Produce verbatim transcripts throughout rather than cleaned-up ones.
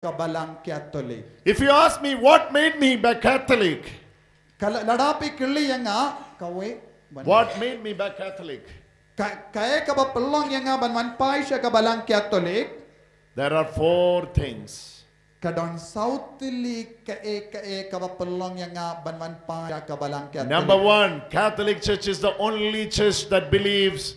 ka Balang Katholik. If you ask me what made me be Catholic, ka la-, lada phi kylli ïa nga, kawei, ban- what made me be Catholic? Ka, kaei kaba pynlong ïa nga ban wan phai sha ka Balang Katholik? There are four things. Ka don saw tylli kaei kaei kaba pynlong ïa nga ban wan phai sha ka Balang Katholik. Number one, Catholic Church is the only church that believes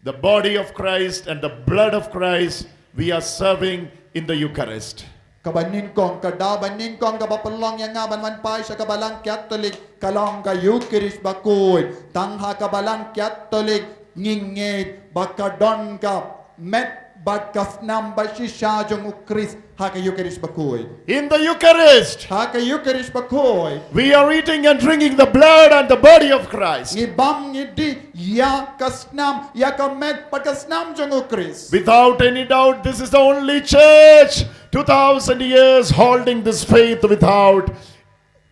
the body of Christ and the blood of Christ we are serving in the Eucharist. Kaba nyngkong, ka daw ba nyngkong kaba pynlong ïa nga ban wan phai sha ka Balang Katholik ka long ka Eucharist bakhuid. Tang ha ka Balang Katholik ngi ngeit ba ka don ka met bad ka snam ba shisha jong u Khrist ha ka Eucharist bakhuid. In the Eucharist, ha ka Eucharist bakhuid, we are eating and drinking the blood and the body of Christ. Ngi bam ngi dih ïa ka snam, ïa ka met bad ka snam jong u Khrist. Without any doubt, this is the only church two thousand years holding this faith without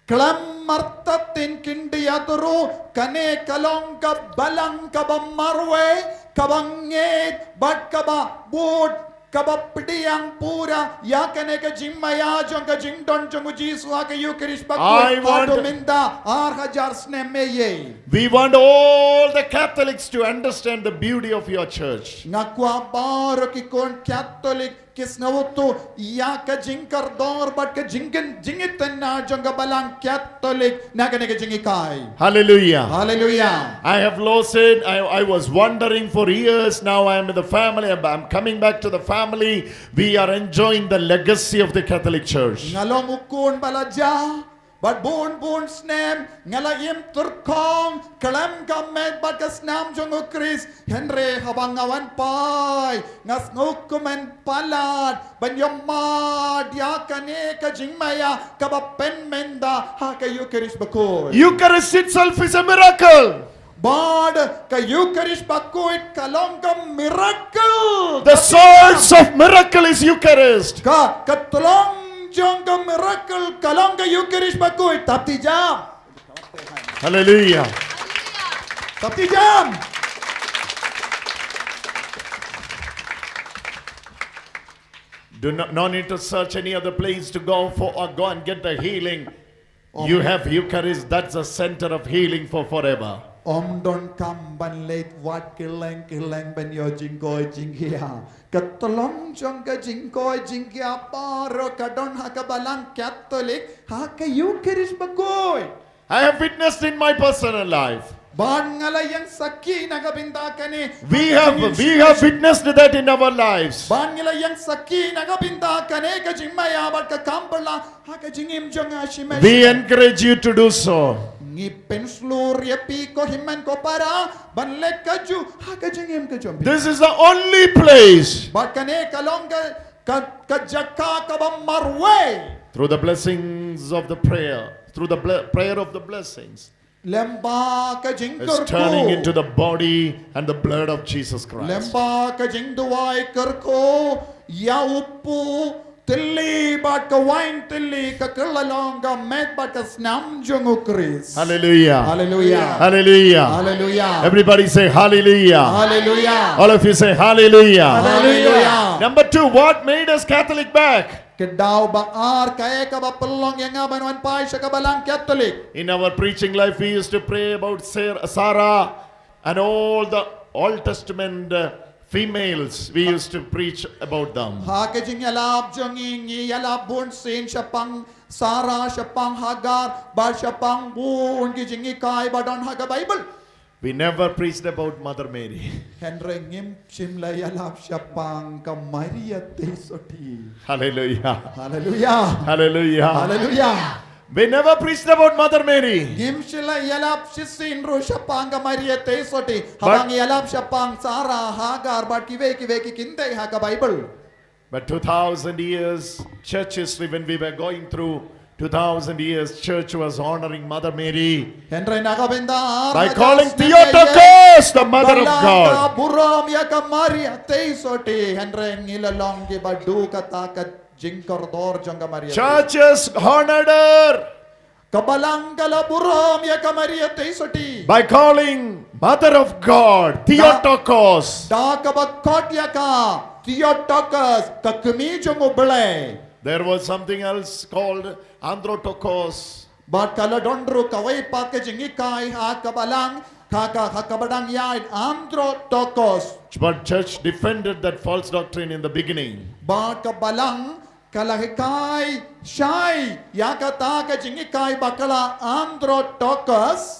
Khlem martat kin ïathuh ruh, kane ka long ka balang kaba marwei, kaba ngeit, bad kaba bud, kaba pdiang pura ïa kane ka jingmaïa jong ka jingdon jong u Jisu ha ka Eucharist bakhuid, I want, haduh mynta ar hajar snem eiei. We want all the Catholics to understand the beauty of your church. Nga kwah baroh ki khun Katholik ki sngewthuh ïa ka jingkordor bad ka jingkyn-, jingïathuh jong ka Balang Katholik na kane ka jinghikai. Hallelujah. Hallelujah. I have lost it. I, I was wandering for years. Now I am with the family. I'm, I'm coming back to the family. We are enjoying the legacy of the Catholic Church. Nga long u khun ba la jah bad bun bun snem nga la im tyrkhong khlem ka met bad ka snam jong u Khrist. Hynrei haba nga wan phai, nga sngewkmen palat ban ïoh mad ïa kane ka jingmaïa kaba pynmynta ha ka Eucharist bakhuid. Eucharist itself is a miracle. Bad ka Eucharist bakhuid ka long ka miracle. The source of miracle is Eucharist. Ka, ka tyllong jong ka miracle ka long ka Eucharist bakhuid. Thap ti jam. Hallelujah. Thap ti jam. Do not, no need to search any other place to go for or go and get the healing. Om. You have Eucharist, that's the center of healing for forever. Ym don kam ban leit wat kylleng kylleng ban ïoh jingkoit jingkhiah. Ka tyllong jong ka jingkoit jingkhiah baroh ka don ha ka Balang Katholik, ha ka Eucharist bakhuid. I have witnessed in my personal life. Bad nga la ïeng sakhi na ka bynta kane. We have, we have witnessed that in our lives. Bad nga la ïeng sakhi na ka bynta kane ka jingmaïa bad ka kam phylla ha ka jingim jong nga shimet. We encourage you to do so. Ngi pynshlur ïa phi ko hynmen ko para ban leh kajuh ha ka jingim ka jong phi. This is the only place. Bad kane ka long ka, ka, ka jaka kaba marwei. Through the blessings of the prayer, through the ble-, prayer of the blessings, lyngba ka jingkyrkhu, is turning into the body and the blood of Jesus Christ. Lyngba ka jingduwai kyrkhu ïa u pu tylli bad ka wain tylli ka kylla long ka met bad ka snam jong u Khrist. Hallelujah. Hallelujah. Hallelujah. Hallelujah. Everybody say hallelujah. Hallelujah. All of you say hallelujah. Hallelujah. Number two, what made us Catholic back? Ka daw ba ar, kaei kaba pynlong ïa nga ban wan phai sha ka Balang Katholik. In our preaching life, we used to pray about Sar-, Sarah and all the Old Testament, uh, females. We used to preach about them. Ha ka jingïalap jong ngi, ngi ïalap bun sien shaphang Sarah, shaphang Hagar, bad shaphang bun ki jinghikai ba don ha ka Baibl. We never preached about Mother Mary. Hynrei ngim shym la ïalap shaphang ka Maria Theisotti. Hallelujah. Hallelujah. Hallelujah. Hallelujah. We never preached about Mother Mary. Ngim shym la ïalap shisien ruh shaphang ka Maria Theisotti. Haba ngi ïalap shaphang Sarah, Hagar bad kiwei kiwei ki kyntien ha ka Baibl. But two thousand years, church history, when we were going through two thousand years, church was honoring Mother Mary. Hynrei na ka bynta ar hajar snem, by calling Theotokos, the mother of God. Ka Balang ka burom ïa ka Maria Theisotti. Hynrei ngi la long kiba duh kata ka jingkordor jong ka Maria Theisotti. Churches honored her. Ka Balang ka la burom ïa ka Maria Theisotti. By calling Mother of God, da, Theotokos. Da kaba khot ïa ka Theotokos, ka kmie jong U Blei. There was something else called androtokos. Bad ka la don ruh kawei pat ka jinghikai ha ka balang, ka ka ha kaba dang ïa androtokos. But church defended that false doctrine in the beginning. Bad ka balang ka la hikai shai ïa kata ka jinghikai ba ka la androtokos.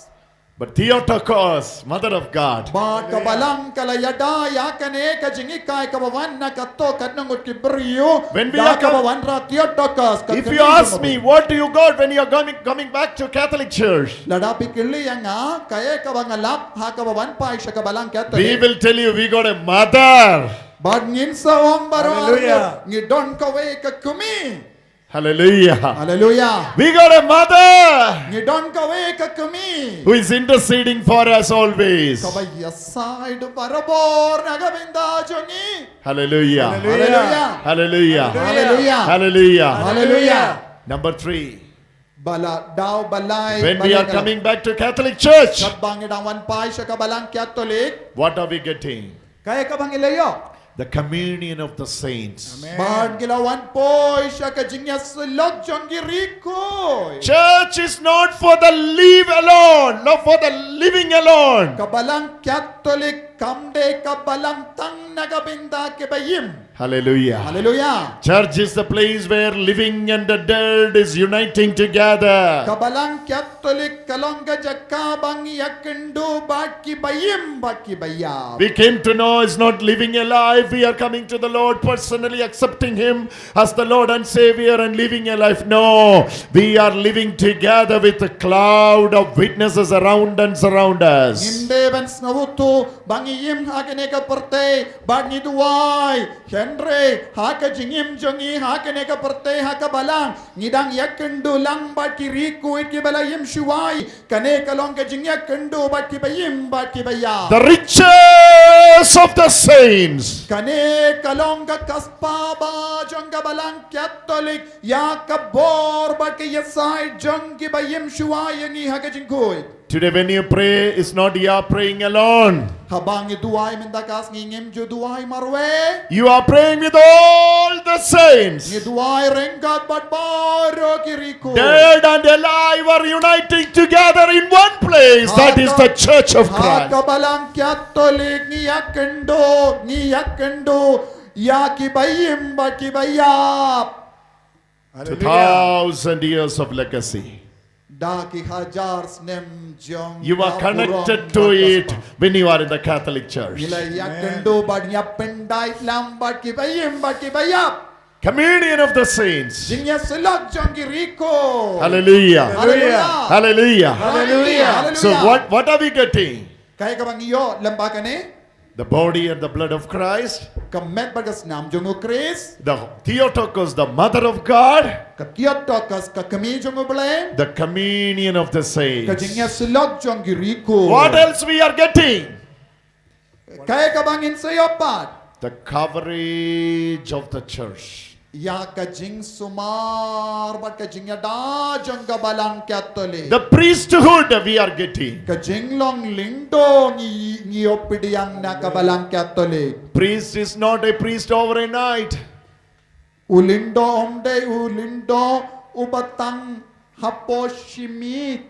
But Theotokos, Mother of God. Bad ka balang ka la ïada ïa kane ka jinghikai kaba wan na kato ka nongut ki briew. When we Da are kaba com- wanrah Theotokos ka If kane you ask jong- me, what do you got when you are coming, coming back to Catholic Church? Lada phi kylli ïa nga kaei kaba nga lap ha kaba wan phai sha ka balang We Katholik. Will tell you, we got a mother. Bad ngin sa ong baroh Hallelujah. ngi don kawei ka kmie. Hallelujah. Haleluya. We got a mother Ngi don kawei ka kmie. Who is interceding for us always. Kaba ïasaid barabor na ka bynta jong ngi. Hallelujah. Hallelujah. Haleluya. Hallelujah. Haleluya. Hallelujah. Haleluya. Number three. Bala daw balai. When we Bala are daw. Coming back to Catholic Church, Katba ngi dang wan phai sha ka balang Katholik. What are we getting? Kaei kaba ngi la ïoh. The communion of the saints. Amen. Bad ngi la wan poi sha ka jingïasyllok jong ki riewkhuid. Church is not for the live alone, not for the living alone. Ka balang Katholik kam dei ka balang tang na ka bynta kiba im. Hallelujah. Haleluya. Church is the place where living and the dead is uniting together. Ka balang Katholik ka long ka jaka ba ngi ïakynduh bad kiba im bad kiba ïap. We came to know is not living a life. We are coming to the Lord personally, accepting Him as the Lord and Savior and living a life. No, we are living together with a cloud of witnesses around and surround us. Ngim dei ban sngewthuh ba ngi im ha kane ka pyrthei bad ngi duwai. Hynrei ha ka jingim jong ngi ha kane ka pyrthei ha ka balang ngi dang ïakynduh lang bad ki riewkhuid kiba la im shuwa. Kane ka long ka jingïakynduh bad kiba im bad kiba ïap. The riches of the saints. Kane ka long ka kaspa ba jong ka balang Katholik ïa ka bor bad ka ïasaid jong kiba im shuwa ïa ngi ha ka jingkhuid. Today when you pray, it's not you are praying alone. Haba ngi duwai mynta ka sngi ngim ju duwai marwei. You are praying with all the saints. Ngi duwai ryngkat bad baroh ki riewkhuid. Dead and alive are uniting together in one place. That is the Church of Ha ka Christ. balang Katholik ngi ïakynduh ngi ïakynduh ïa kiba im bad kiba ïap. Two thousand years of legacy. Da ki hajar snem jong You are ka connected burom to bad it kaspa. When you are in the Catholic Church. Ngi la ïakynduh bad ngi ïapyndait lang bad kiba im bad kiba ïap. Communion of the saints. Jingïasyllok jong ki riewkhuid. Hallelujah. Haleluya. Hallelujah. Haleluya. So what, what are we getting? Kaei kaba ngi ïoh lem bad kane? The body and the blood of Christ. Ka met bad ka snam jong u Khrist. The Theotokos, the mother of God. Ka Theotokos ka kmie jong u Blei. The communion of the saints. Ka jingïasyllok jong ki riewkhuid. What else we are getting? Kaei kaba ngin sa ïoh pat? The coverage of the church. Ïa ka jingsumar bad ka jingïada jong ka balang Katholik. The priesthood we are getting. Ka jinglong lyngdoh ngi ngi ïoh pdiang na ka balang Katholik. Priest is not a priest overnight. U lyngdoh um dei u lyngdoh uba tang hapoh shi miet.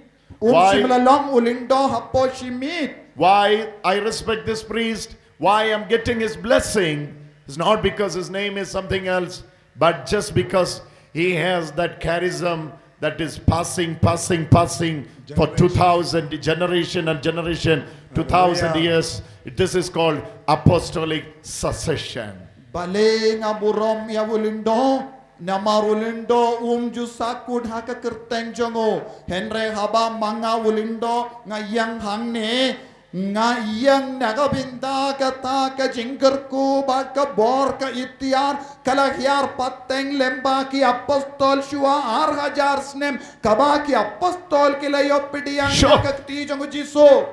Um Why? shym la long u lyngdoh hapoh shi miet. Why I respect this priest, why I'm getting his blessing, is not because his name is something else, but just because he has that charism that is passing, passing, passing for two thousand generation and generation, two thousand Hallelujah. Years. This is called apostolic succession. Balei nga burom ïa u lyngdoh? Namar u lyngdoh um ju sahkut ha ka kyrteng jong u. Hynrei haba ma nga u lyngdoh nga ïeng hangne, nga ïeng na ka bynta kata ka jingkyrkhu bad ka bor ka iktiar ka la hiar pateng lem bad ki apostol shuwa ar hajar snem kaba ki apostol ki la ïoh pdiang. Sure. Ïa ka kti jong u Jisu.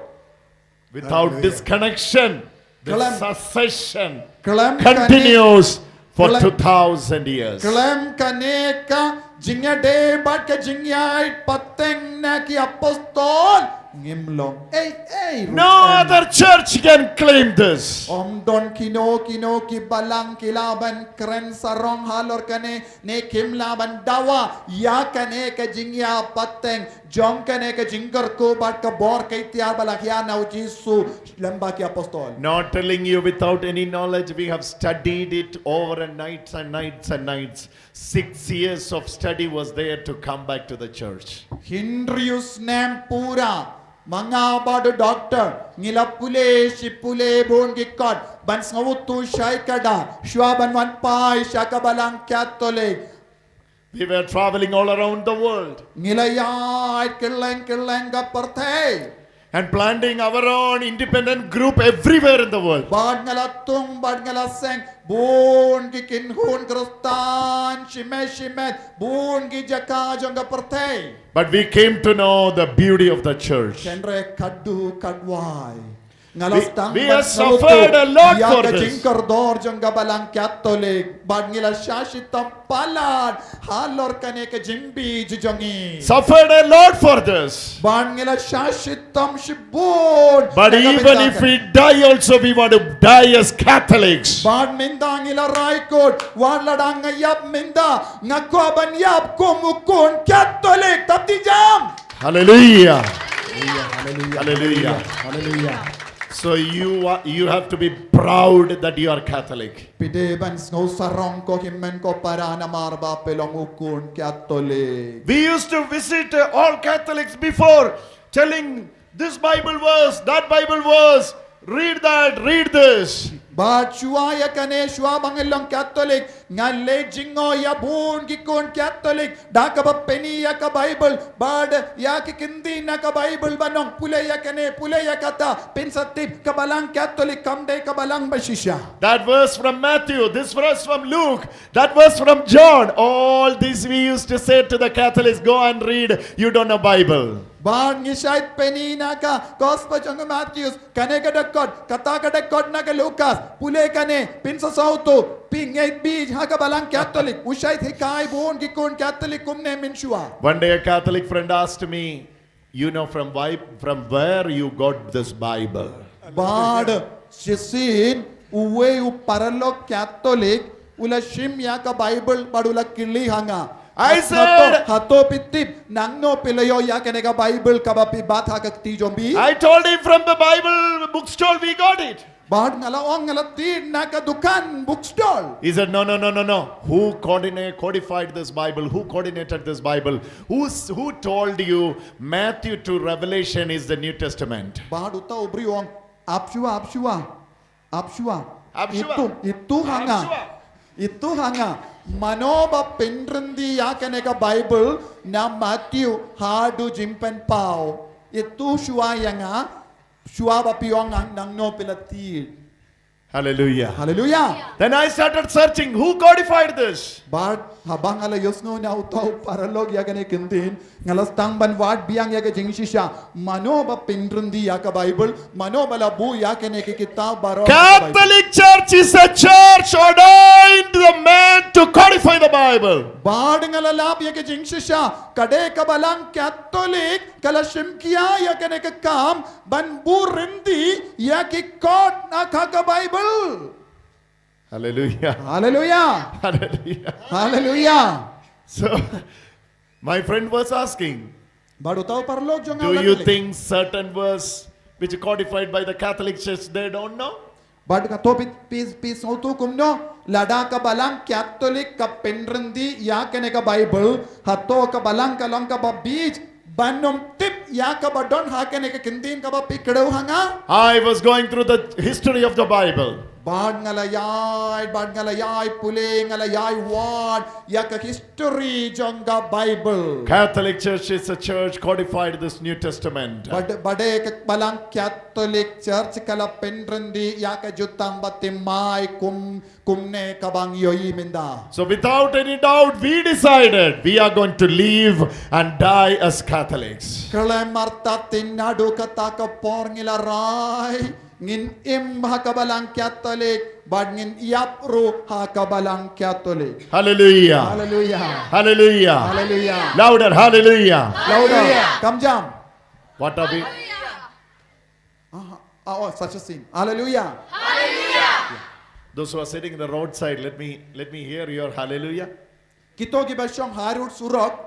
Without disconnection, the succession continues for two thousand years. Khlem kane ka jingïadei bad ka jingïaid pateng na ki apostol Ngim long ei ei ruh. No other church can claim this. Ym don kino kino ki balang ki lah ban kren sarong halor kane, ne kim lah ban dawa ïa kane ka jingïapateng jong kane ka jingkyrkhu bad ka bor ka iktiar ba la hiar na u Jisu lem bad ki apostol. Not telling you without any knowledge, we have studied it over and nights and nights and nights. Six years of study was there to come back to the church. Hynriew snem pura, ma nga bad u doctor ngi la pule shi pule bun ki kot ban sngewthuh shai kada shuwa ban wan phai sha ka balang Katholik. We were traveling all around the world. Ngi la ïaid kylleng kylleng ka pyrthei. And planting our own independent group everywhere in the world. Bad nga la tung bad nga la seng bun ki kynhun Khristan shimet shimet bun ki jaka jong ka pyrthei. But we came to know the beauty of the church. Hynrei katdu katwai nga la sdang ban sngewthuh ïa ka jingkordor jong ka balang Katholik bad ngi la shah shitom palat halor kane ka jingbi jong ngi. Suffered a lot for this. Bad ngi la shah shitom shibun. But even if we die also, we want to die as Catholics. Bad mynta ngi la rai kut wat lada nga ïap mynta nga kwah ban ïap kum u khun Katholik. Tap ti jam. Hallelujah. Hallelujah. Hallelujah. Hallelujah. So you are, you have to be proud that you are Catholic. Phi dei ban sngew sarong ko hynmen ko para namar ba phi long u khun Katholik. We used to visit uh, all Catholics before, telling this Bible verse, that Bible verse, read that, read this. Bad shuwa ïa kane shuwa ba ngi long Katholik nga leit jngoh ïa bun ki khun Katholik da kaba pyni ïa ka Bible bad ïa ki kyntien na ka Bible ban ong pule ïa kane pule ïa kata, phin sa tip ka balang Katholik kam dei ka balang ba shisha. That verse from Matthew, this verse from Luke, that verse from John, all this we used to say to the Catholics, go and read, you don't know Bible. Bad ngi shait pyni na ka Gospel jong u Matthew, kane ka dkhot, kata ka dkhot na ka Lukas, pule kane, phin sa sngewthuh, phi ngeit beit ha ka balang Katholik. U shait hikai bun ki khun Katholik kumne mynshuwa. One day a Catholic friend asked me, you know from why, from where you got this Bible? Bad shisien uwei u paralok Katholik u la shim ïa ka Bible bad u la kylli ha nga. I said, hato phi tip nangno phi la ïoh ïa kane ka Bible kaba phi bat ha ka kti jong phi? I told him from the Bible bookstall we got it. Bad nga la ong nga la tied na ka dukan bookstall. He said, no, no, no, no, no. Who coordinate, codified this Bible? Who coordinated this Bible? Who's, who told you Matthew to Revelation is the New Testament? Bad uta u briew u ong, ap shuwa, ap shuwa, ap shuwa. Ap shuwa. Itu, itu ha nga. Ap shuwa. Itu ha nga. Mano ba pynrynti ïa kane ka Bible na Matthew haduh jingpynpaw. Itu shuwa ïa nga. Shuwa ba phi ong nangno phi la tied. Hallelujah. Hallelujah. Then I started searching, who codified this? Bad haba nga la ïohsngew na uta u paralok ïa kane ka ktien, nga la sdang ban wad biang ïa ka jingshisha, mano ba pynrynti ïa ka Bible, mano ba la buh ïa kane ka kitab baroh. Catholic Church is a church ordained the man to codify the Bible. Bad nga la lap ïa ka jingshisha, ka dei ka balang Catholic ka la shim khia ïa kane ka kam ban buh rynti ïa ki kot na ka, ka Bible. Hallelujah. Hallelujah. Hallelujah. Hallelujah. So, my friend was asking, bad uta u paralok jong nga u la kylli, do you think certain verse which codified by the Catholic Church they don't know? Bad hato phi, phi, phi sngewthuh kumno lada ka balang Catholic ka pynrynti ïa kane ka Bible, hato ka balang ka long kaba bieit ban ym tip ïa kaba don ha kane ka ktien kaba phi kdew ha nga? I was going through the history of the Bible. Bad nga la ïai, bad nga la ïai pule, nga la ïai wad ïa ka history jong ka Bible. Catholic Church is a church codified this New Testament. Bad, bad ka balang Catholic Church ka la pynrynti ïa ka Jutang Baptismal kum, kumne kaba ngi ïohi mynta. So without any doubt, we decided we are going to live and die as Catholics. Khlem artatien naduh kata ka por ngi la rai ngin im ha ka balang Catholic bad ngin ïap ruh ha ka balang Catholic. Hallelujah. Hallelujah. Hallelujah. Hallelujah. Louder, hallelujah. Louder. Hallelujah. Kam jam. What are we? Ah, oh, such a scene. Hallelujah. Those who are sitting in the roadside, let me let me hear your hallelujah. Kito kiba shong harud surok.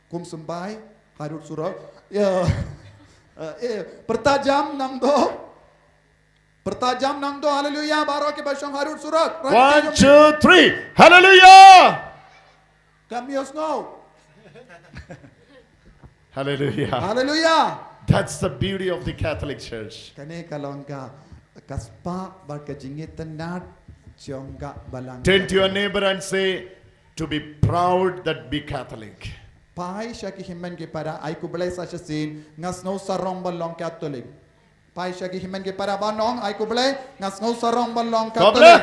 Kum symbai harud surok. Ya. Eh, eh, pyrta jam nang do. Pyrta jam nang do, haleluya, baroh kiba shong harud surok. One, two, three. Hallelujah. Kam ïohsngew. Hallelujah. Haleluya. That's the beauty of the Catholic Church. Kane ka long ka, ka spah bad ka jingitynnad jong ka balang. Turn to your neighbor and say, "To be proud that be Catholic." Phai sha ki hynmen ki para, ai khublei sa shisien, nga sngew sarong ba long Catholic. Phai sha ki hynmen ki para ban ong, ai khublei, nga sngew sarong ban long Catholic.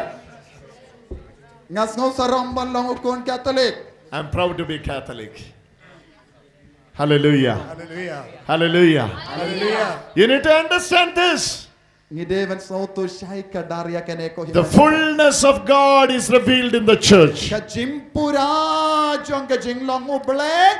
Nga sngew sarong ban long u khun Catholic. I'm proud to be Catholic. Hallelujah. Hallelujah. Hallelujah. Hallelujah. You need to understand this. Ngi dei ban sngewthuh shai kdar ïa kane ko hynmen. The fullness of God is revealed in the church. Ka jingpura jong ka jinglong U Blei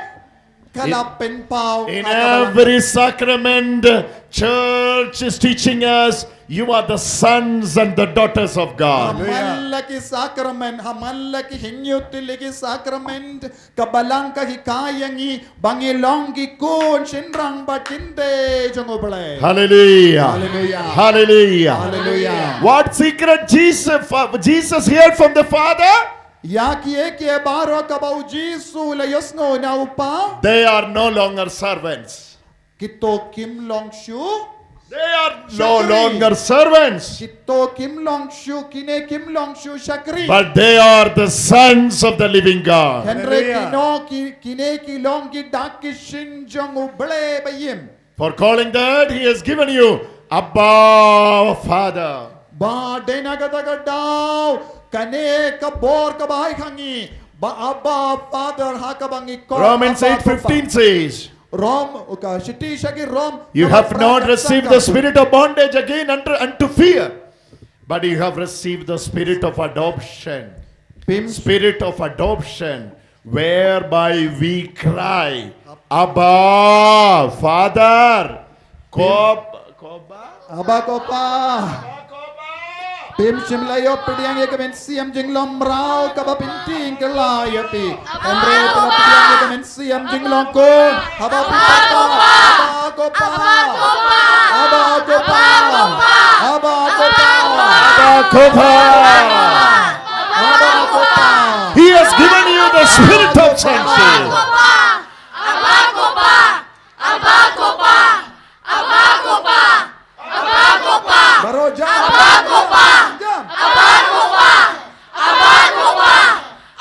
ka la pynpaw. In every sacrament, church is teaching us, "You are the sons and the daughters of God." Ha man la ki sacrament, ha man la ki hynñiew tylli ki sacrament, ka balang ka hikai ïa ngi ba ngi long ki khun shynrang bad khyndai jong U Blei. Hallelujah. Hallelujah. Hallelujah. Hallelujah. What secret Jesus, uh, Jesus heard from the Father? Ïa kiei kiei baroh kaba U Jisu u la ïohsngew na U Kpa. They are no longer servants. Kito kim long shuh. They are no longer servants. Kito kim long shuh, kine kim long shuh shakri. But they are the sons of the living God. Hynrei kino ki, kine ki long ki dak ki shin jong U Blei ba im. For calling that, he has given you Abba, Father. Ba dei na kata ka daw, kane ka bor kaba ai ha ngi ba Abba, Father, ha kaba ngi call Romans eight fifteen says, Rom, ka shithi sha ki Rom, "You have not received the spirit of bondage again unto, unto fear, but you have received the spirit of adoption." Pim. Spirit of adoption, whereby we cry, "Abba, Father." Kob-, Koba? Abba Kopa. Pym shym la ïoh pdiang ïa ka mynsiem jinglong mraw kaba pyntieng kylla ïa phi. Hynrei phi la pdiang ïa ka mynsiem jinglong khun. Haba phi Papa. Abba Kopa. Abba Kopa. Abba Kopa. Abba Kopa. Abba Kopa. He has given you the spirit of sonship. Abba Kopa. Abba Kopa. Abba Kopa. Abba Kopa. Baroh jam. Abba Kopa. Jam. Abba Kopa. Abba Kopa.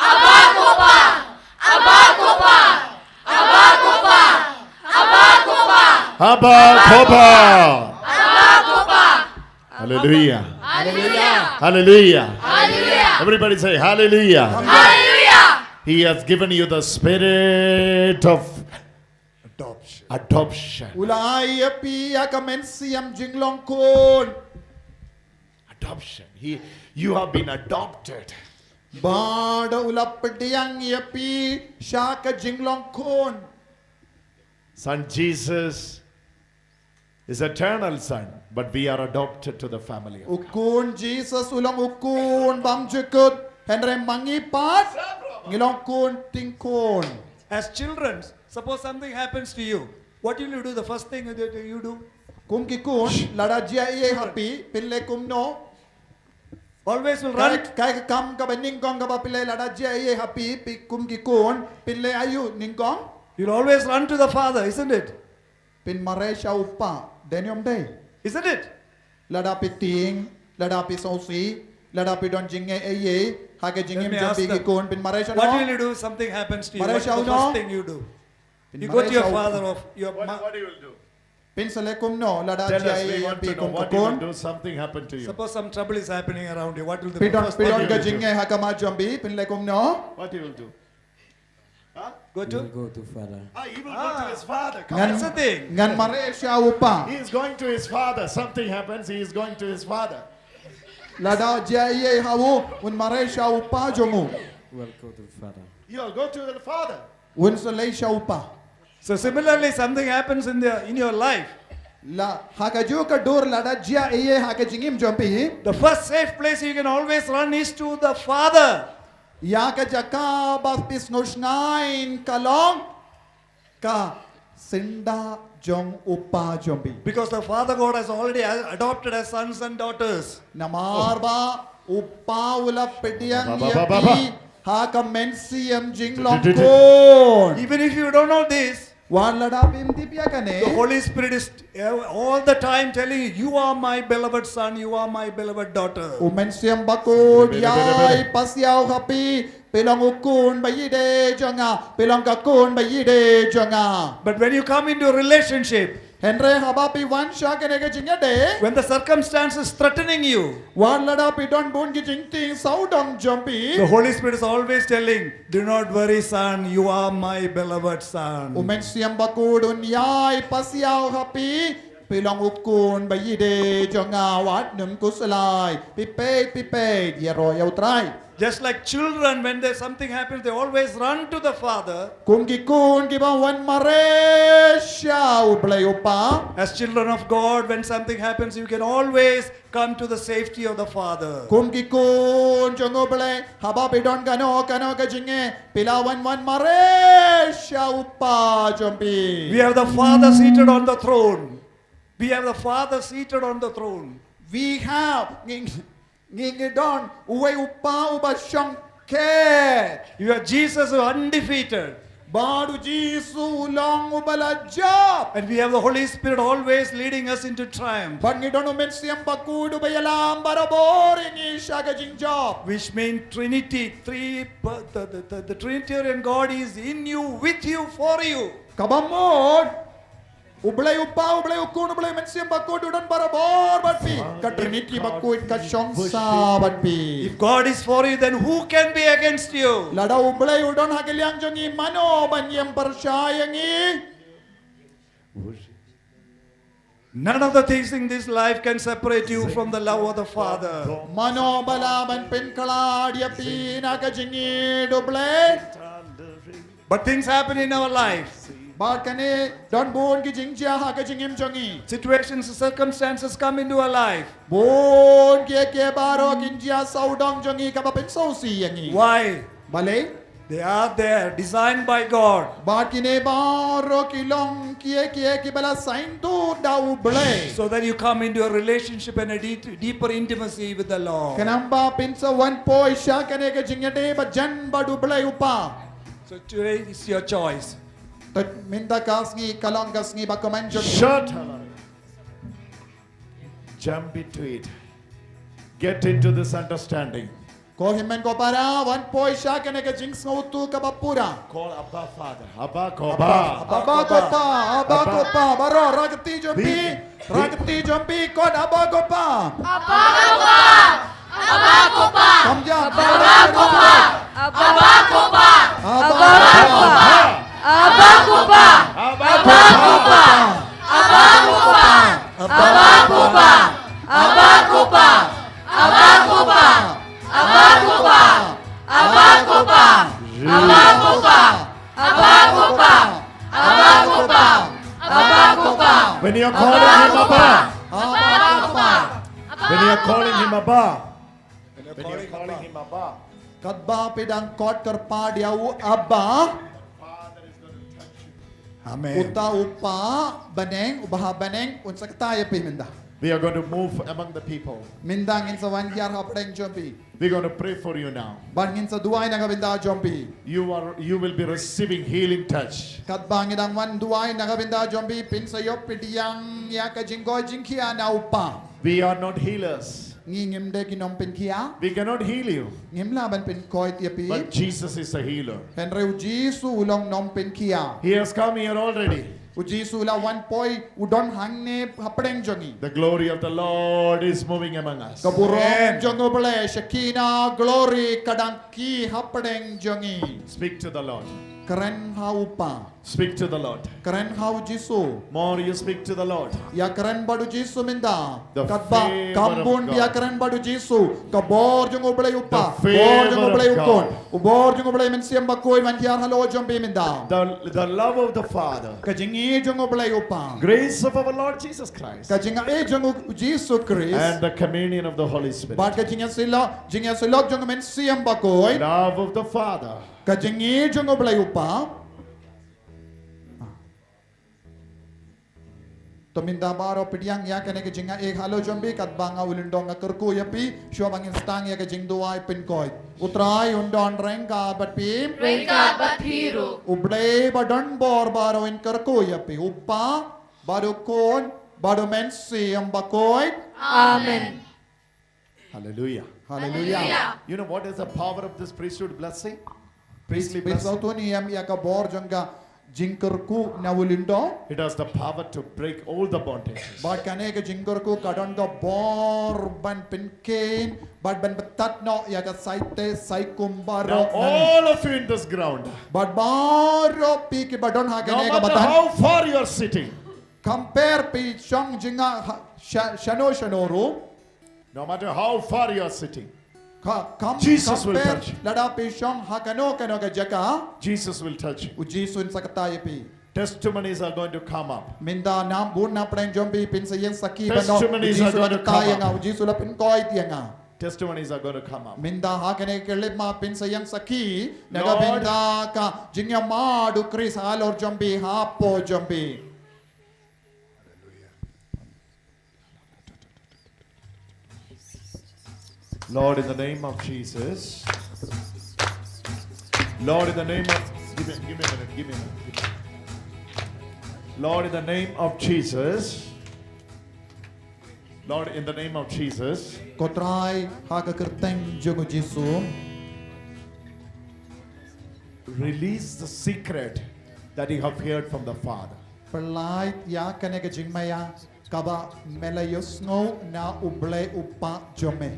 Abba Kopa. Abba Kopa. Abba Kopa. Abba Kopa. Abba Kopa. Abba Kopa. Hallelujah. Hallelujah. Hallelujah. Hallelujah. Everybody say hallelujah. Hallelujah. He has given you the spirit of adoption. Adoption. U la ai ïa phi ïa ka mynsiem jinglong khun. Adoption. He, you have been adopted. Bad u la pdiang ïa phi sha ka jinglong khun. Son Jesus is eternal son, but we are adopted to the family of God. U Khun Jesus u long u khun bymjukut, hynrei ma ngi pat ngi long khun tyngkhun. As children, suppose something happens to you, what will you do? The first thing that you do? Kum ki khun, lada jia ei ei ha phi, phin leh kumno? Always will run. Kaei, kaei ka kam kaba nyngkong kaba phi leh lada jia ei ei ha phi, phi kum ki khun, phin leh aïu nyngkong? You'll always run to the Father, isn't it? Phin mareh sha u Kpa, dei ne ym dei? Isn't it? Lada phi tieng, lada phi sngewsih, lada phi don jingeh ei ei ha ka jingim jong phi ki khun, phin mareh sha uno? What will you do if something happens to you? Mareh sha uno? What's the first thing you do? You go to your father or your mother. What, what do you do? Phin sa leh kumno lada jia ei ei ha phi kum ka khun? Tell us, we want to know what you will do, something happened to you. Suppose some trouble is happening around you, what will the first thing you will do? Phi don, phi don ka jingeh ha khmat jong phi, phin leh kumno? What you will do? Huh? Go to? He will go to father. Ah, he will go to his father. Come on. That's the thing. Ngan mareh sha u Kpa. He is going to his father. Something happens, he is going to his father. Lada jia ei ei ha u, un mareh sha u Kpa jong u. Will go to father. You'll go to the father. Un sa leit sha u Kpa. So similarly, something happens in the in your life. La ha kajuh ka dur lada jia eiei ha ka jingim jong phi, the first safe place you can always run is to the Father. Ïa ka jaka ba phi sngewsngaiñ ka long ka syndah jong u Pa jong phi. Because the Father God has already a- adopted as sons and daughters. Namar ba u Pa u la pdiang ïa phi ha ka mynsiem jinglong khun. Even if you don't know this, wat lada phim tip ïa kane, the Holy Spirit is uh, all the time telling you, "You are my beloved son, you are my beloved daughter." U Mynsiem Bakhuid u ïai pasiaw ha phi, phi long u khun ba ïeit jong nga, phi long ka khun ba ïeit jong nga. But when you come into a relationship, hynrei haba phi wan sha kane ka jingïadei, when the circumstance is threatening you, wat lada phi don bun ki jingtieng sawdong jong phi, the Holy Spirit is always telling, "Do not worry, son, you are my beloved son." U Mynsiem Bakhuid un ïai pasiaw ha phi, phi long u khun ba ïeit jong nga, wat nym khuslai, phi peit, phi peit ïa u Trai. Just like children, when there's something happens, they always run to the Father. Kum ki khun kiba wan mareh sha u Blei u Pa. As children of God, when something happens, you can always come to the safety of the Father. Kum ki khun jong u Blei, haba phi don kano kano ka jingeh, phi la wan wan mareh sha u Pa jong phi. We have the Father seated on the throne. We have the Father seated on the throne. We have, ngi ngi ngi don uwei u Pa uba shong khet. You have Jesus who is undefeated. Bad u Jisu u long uba la jop. And we have the Holy Spirit always leading us into triumph. Bad ngi don u Mynsiem Bakhuid uba ïalam barabor ïa ngi sha ka jingjop. Which means Trinity, three, per- the, the, the, the Trinitarian God is in you, with you, for you. Kaba mut, u Blei u Pa, u Blei u Khun, u Blei u Mynsiem Bakhuid u don barabor bad phi. Ka Trinity bakhuid ka shong sa bad phi. If God is for you, then who can be against you? Lada u Blei u don ha ka liang jong ngi, mano ban ïeng pyrshah ïa ngi? None of the things in this life can separate you from the love of the Father. Mano ba lah ban pynkhlad ïa phi na ka jingïeit u Blei? But things happen in our life. Bad kane don bun ki jingjia ha ka jingim jong ngi. Situations, circumstances come into our life. Bun kiei kiei baroh kin jia sawdong jong ngi kaba pynsngewsih ïa ngi. Why? Balei? They are there, designed by God. Bad kine baroh ki long kiei kiei kiba la saiñdur da u Blei. So that you come into a relationship and a deep, deeper intimacy with the Lord. Khnang ba phin sa wan poi sha kane ka jingïadei ba jan bad u Blei u Pa. So today is your choice. Te mynta ka sngi ka long ka sngi bakmen jong ngi. Shut up. Jump into it. Get into this understanding. Ko hynmen ko para, wan poi sha kane ka jingsngewthuh kaba pura. Call Abba Father. Abba ko Pa. Abba ko Pa, Abba ko Pa. Baroh, rakti jong phi. Rakti jong phi, khot Abba ko Pa. Abba ko Pa. Abba ko Pa. Kam jam. Abba ko Pa. Abba ko Pa. Abba ko Pa. Abba ko Pa. Abba ko Pa. Abba ko Pa. Abba ko Pa. Abba ko Pa. Abba ko Pa. Abba ko Pa. Abba ko Pa. Abba ko Pa. Abba ko Pa. Abba ko Pa. Abba ko Pa. When you are calling him Abba. Abba ko Pa. When you are calling him Abba. When you are calling him Abba. Katba phi dang khot kyrpad ïa u Abba. Amen. Uta u Pa bneng, uba ha bneng, un sa ktah ïa phi mynta. We are going to move among the people. Mynta ngin sa wan hiar hapdeng jong phi. We're going to pray for you now. Bad ngin sa duwai na ka bynta jong phi. You are, you will be receiving healing touch. Katba ngi dang wan duwai na ka bynta jong phi, phin sa ïoh pdiang ïa ka jingkoit jingkhiah na u Pa. We are not healers. Ngi ngim dei ki nongpynkhiah. We cannot heal you. Ngim lah ban pynkoit ïa phi. But Jesus is a healer. Hynrei u Jisu u long nongpynkhiah. He has come here already. U Jisu u la wan poi, u don hangne hapdeng jong ngi. The glory of the Lord is moving among us. Ka burom jong u Blei, Shekinah glory, ka dang kiew hapdeng jong ngi. Speak to the Lord. Kren ha u Pa. Speak to the Lord. Kren ha u Jisu. More you speak to the Lord. Ïa kren bad u Jisu mynta. The Katba favor kam of bun God. Ïa kren bad u Jisu. Ka bor jong u Blei u Pa. The Bor jong favor u Blei of u God. Khun. U bor jong u Blei Mynsiem Bakhuid wan hiar halor jong phi mynta. The, the love of the Father. Ka jingïeit jong u Blei u Pa. Grace of our Lord Jesus Christ. Ka jingïeit jong u Jisu Khrist. And the communion of the Holy Spirit. Bad ka jingïasyllok, jingïasyllok jong u Mynsiem Bakhuid. Love of the Father. Ka jingïeit jong u Blei u Pa. To mynta baroh pdiang ïa kane ka jingïaid halor jong phi katba nga u lyndong nga kyrkhu ïa phi, shuwa ba ngin sdang ïa ka jingduwai pynkoit. U Trai un don ryngkat bad phi. Ryngkat bad phi ruh. U Blei ba don bor baroh un kyrkhu ïa phi. U Pa, bad u Khun, bad u Mynsiem Bakhuid. Amen. Hallelujah. Haleluya. You know what is the power of this priesthood blessing? Pris Priestly pris blessing. Sautu ni em ïa ka bor jong ka jingkyrkhu na u lyndong. It has the power to break all the bondages. Bad kane ka jingkyrkhu ka don ka bor ban pynkheiñ bad ban btad noh ïa ka saite saikum Now, baroh. all of you in this ground, Bad baroh phi kiba don ha no kane ka matter madan. How far you are sitting, Compare phi shong jingïa ha- sha- shano shano ruh. No matter how far you are sitting, Ka kam Jesus will compare touch you. Lada phi shong ha kano kano ka jaka. Jesus will touch you. U Jisu un sa ktah ïa phi. Testimonies are going to come up. Mynta na bun na pdeng jong phi phin sa ïeng sakhi ban ong, u Testimonies are Jisu la going to ktah come ïa nga, up. U Jisu la pynkoit ïa nga. Testimonies are going to come up. Mynta ha kane ka clip ma phin sa ïeng sakhi na ka Lord. Bynta ka jingïamad u Khrist halor jong phi, hapoh jong phi. Lord, in the name of Jesus. Lord, in the name of. Give me, give me a minute, give me a minute. Give me a minute. Lord, in the name of Jesus. Lord, in the name of Jesus. Ko Trai, ha ka kyrteng jong u Jisu. Release the secret that you have heard from the Father. Pynlait ïa kane ka jingmaïa kaba me la ïohsngew na U Blei U Kpa jong me.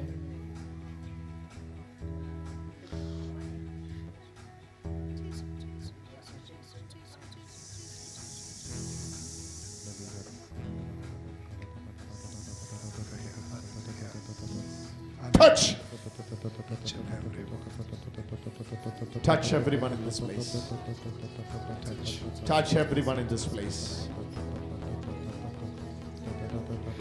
Touch. Touch everyone in this place. Touch everyone in this place.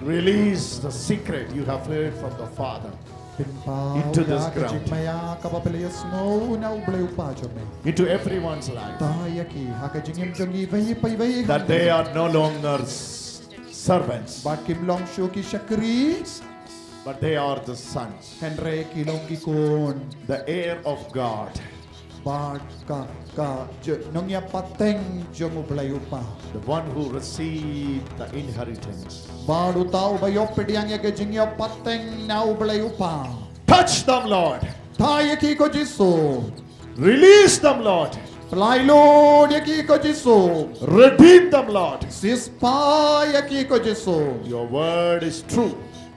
Release the secret you have heard from the Father. Pynpaw Into this ïa ka ground. Jingmaïa kaba phi la ïohsngew na U Blei U Kpa jong me. Into everyone's life. Ktah ïa ki ha ka jingim jong ki iwei pa iwei. That they are no longer s- servants, Bad kim long shuh ki shakri. but they are the sons. Hynrei ki long ki khun. The heir of God. Bad ka, ka, je, nongïapateng jong U Blei U Kpa. The one who received the inheritance. Bad uta uba ïoh pdiang ïa ka jingïapateng na U Blei U Kpa. Touch them, Lord. Ktah ïa ki ko Jisu. Release them, Lord. Pynlait lut ïa ki ko Jisu. Redeem them, Lord. Siewspah ïa ki ko Jisu. Your word is true.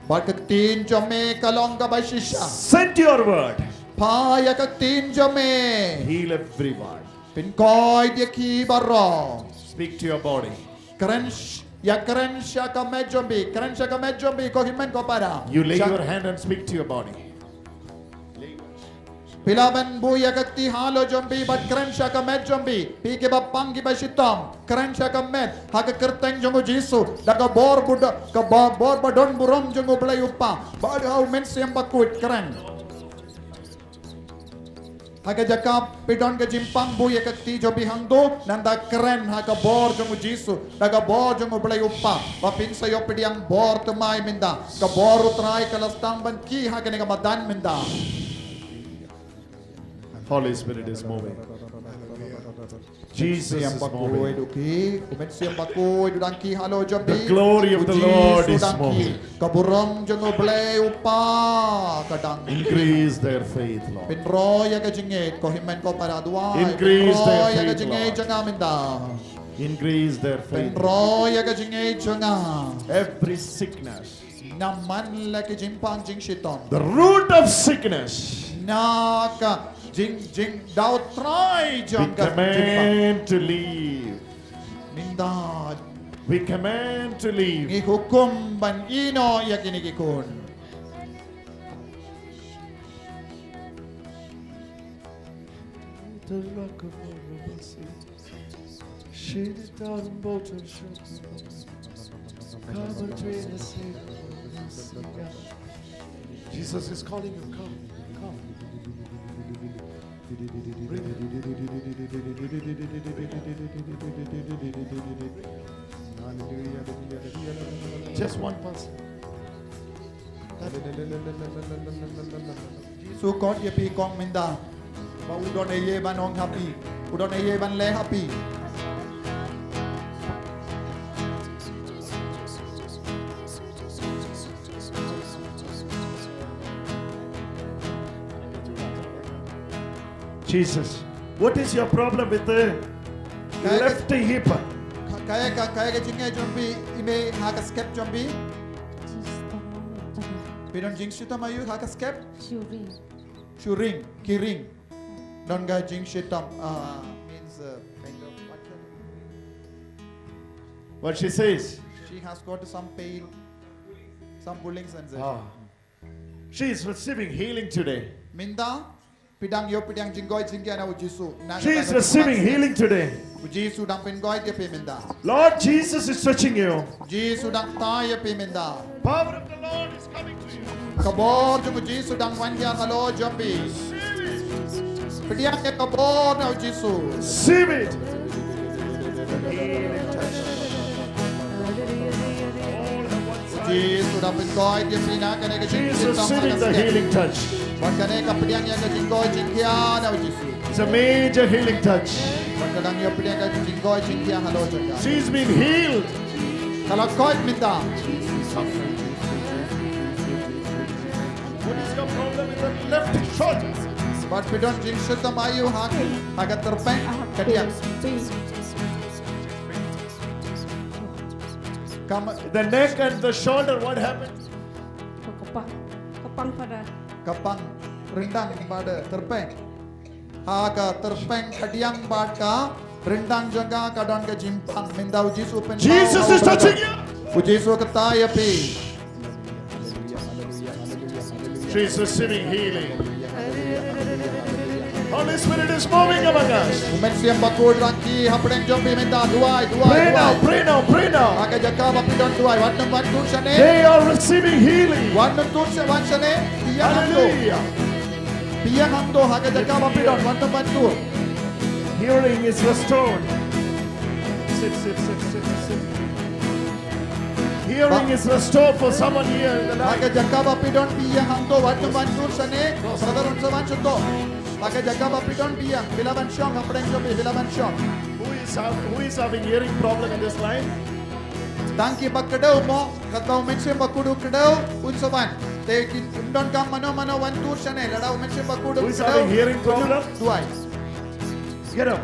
Bad ka ktien jong me ka long kaba shisha. Send your word. Pynpaw ïa ka ktien jong me. Heal everyone. Pynkoit ïa ki baroh. Speak to your body. Kren sh- ïa kren sha ka met jong phi. Kren sha ka met jong phi ko hynmen ko para. You lay Sha- your hand and speak to your body. Phi lah ban buh ïa ka kti halor jong phi bad kren sha ka met jong phi. Phi kiba pang kiba shitom. Kren sha ka met. Ha ka kyrteng jong u Jisu. Da ka bor buda, ka ba- bor ba don burom jong U Blei U Kpa. Bad ha U Mynsiem Bakhuid kren. Ha ka jaka phi don ka jingpang buh ïa ka kti jong phi hangto. Nangta kren ha ka bor jong u Jisu. Da ka bor jong U Blei U Kpa. Ba phin sa ïoh pdiang bor thymmai mynta. Ka bor U Trai ka la sdang ban kiew ha kane ka madan mynta. Holy Spirit is moving. Jesus Mynsiem is Bakhuid moving. u kiew, U Mynsiem Bakhuid u dang kiew halor jong phi. The glory of U the Jisu Lord is dang kiew. moving. Ka burom jong U Blei U Kpa ka dang kiew. Increase their faith, Lord. Pynroi ïa ka jingngeit ko hynmen ko para duwai. Increase their Pynroi ïa ka faith, jingngeit Lord. jong nga mynta. Increase their faith. Pynroi ïa ka jingngeit jong nga. Every sickness. Na man la ki jingpang jingshitom. The root of sickness. Na ka Jing, jingdaw trai jong ka jingpang. We command to leave. Mynta. We command to leave. Ngi hukum ban ïehnoh ïa kine ki khun. Jesus is calling you. Come, come. Just one person. Jisu kot ïa phi kong mynta. Ba u don ei ei ban ong ha phi. U don ei ei ban leh ha phi. Jesus, what is your problem with the left hip? Kaei ka, kaei ka jingeh jong phi, i mei, ha ka skep jong phi? Phi don jingshitom aïu ha ka skep? Shu ring. Shu ring, ki ring. Don ka jingshitom, ah, means, uh, kind of what? What she says? She has got some pain, some pulling sensation. Ah. She is receiving healing today. Mynta, phi dang ïoh pdiang jingkoit jingkhiah na u Jisu. She is receiving healing today. U Jisu dang pynkoit ïa phi mynta. Lord Jesus is touching you. Jisu dang tai ïa phi mynta. Power of the Lord is coming to you. Ka bor jong u Jisu dang wan hiar halor jong phi. Pdiang ïa ka bor na u Jisu. Receive it. Healing touch. U Jisu dang pynkoit ïa phi na kane ka jingkoit. Jesus, receive the healing touch. Bad kane ka pdiang ïa ka jingkoit jingkhiah na u Jisu. It's a major healing touch. Bad ka dang ïoh pdiang ka jingkoit jingkhiah halor jong ka. She's been healed. Ka la koit mynta. What is your problem with the left shoulder? Bad phi don jingshitom aïu ha, ha ka tyrpeng kadiang. Kam- The neck and the shoulder, what happened? Ka pang, ka pang pada. Ka pang, ryndang bad tyrpeng. Ha ka tyrpeng kadiang bad ka ryndang jong ka ka don ka jingpang, mynta u Jisu u pynpaw. Jesus is touching you. U Jisu u tai ïa phi. She's receiving healing. Holy Spirit is moving among us. U Mynsiem Bakhuid u dang kiew hapdeng jong phi mynta, duwai, duwai, duwai. Pray now, pray now, pray now. Ha ka jaka ba phi don duwai, wat nym wan tur shane. They are receiving healing. Wat nym tur shane, wan shane. Hallelujah. Phi ïeng hangto ha ka jaka ba phi don, wat nym wan tur. Healing is restored. Sit, sit, sit, sit, sit. Healing is restored for someone here in the light. Ha ka jaka ba phi don phi ïeng hangto, wat nym wan tur shane. Brother, un sa wan shane to. Ha ka jaka ba phi don phi ïeng, phi lah ban shong hapdeng jong phi, phi lah ban shong. Who is hav-, who is having hearing problem in this line? Tang kiba kdew mo, kata u Mynsiem Bakhuid u kdew, un sa wan. Te kim donkam mano mano wan tur shane, lada u Mynsiem Bakhuid u kdew. Who is having hearing problem? Duwai. Get up.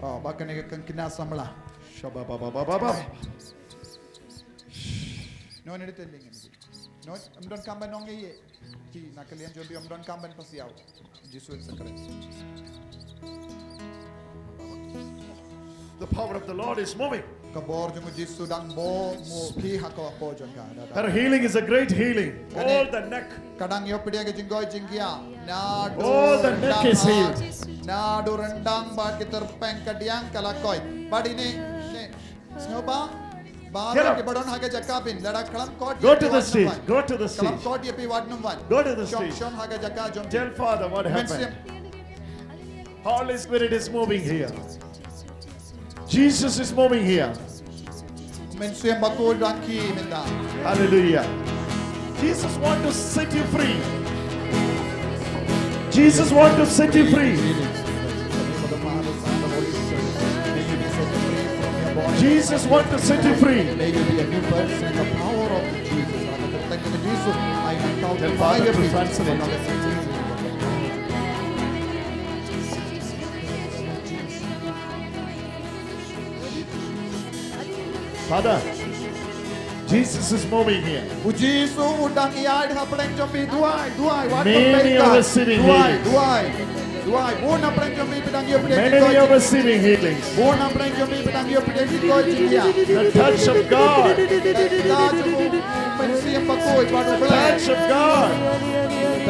Oh, ba kane ka khynnah samla. Shaba ba ba ba ba ba. No, no, no, no. No, ym donkam ban ong ei ei. Ki na ka liang jong phi ym donkam ban pasiaw. Jisu in sa kren. The power of the Lord is moving. Ka bor jong u Jisu dang bor mo phi ha ka bor jong ka. Her healing is a great healing. All the neck. Ka dang ïoh pdiang ka jingkoit jingkhiah. All the neck is healed. Naduh ryndang bad ka tyrpeng kadiang ka la koit. Bad ine, ne, Sngewbha, ba, get up. Ki ba don ha ka jaka phin, lada khlem koit ïa phi, wat nym wan. Go to the stage. Go to the stage. Khlem koit ïa phi, wat nym wan. Go to the stage. Shong, shong ha ka jaka jong phi. Tell Father what happened. Mynsiem. Holy Spirit is moving here. Jesus is moving here. Mynsiem Bakhuid u dang kiew mynta. Hallelujah. Jesus want to set you free. Jesus want to set you free. Jesus want to set you free. May you be a new person in the power of Jesus. Tell Father to translate. Father, Jesus is moving here. U Jisu u dang ïaid hapdeng jong phi. Duwai, duwai, wat nym peit kai. Many are receiving healings. Duwai, duwai. Duwai, bun hapdeng jong phi phi dang ïoh pdiang jingkoit. Many are receiving healings. Bun hapdeng jong phi phi dang ïoh pdiang jingkoit jingkhiah. The touch of God. Ka jingtouh jong u Mynsiem Bakhuid bad U Blei. Touch of God.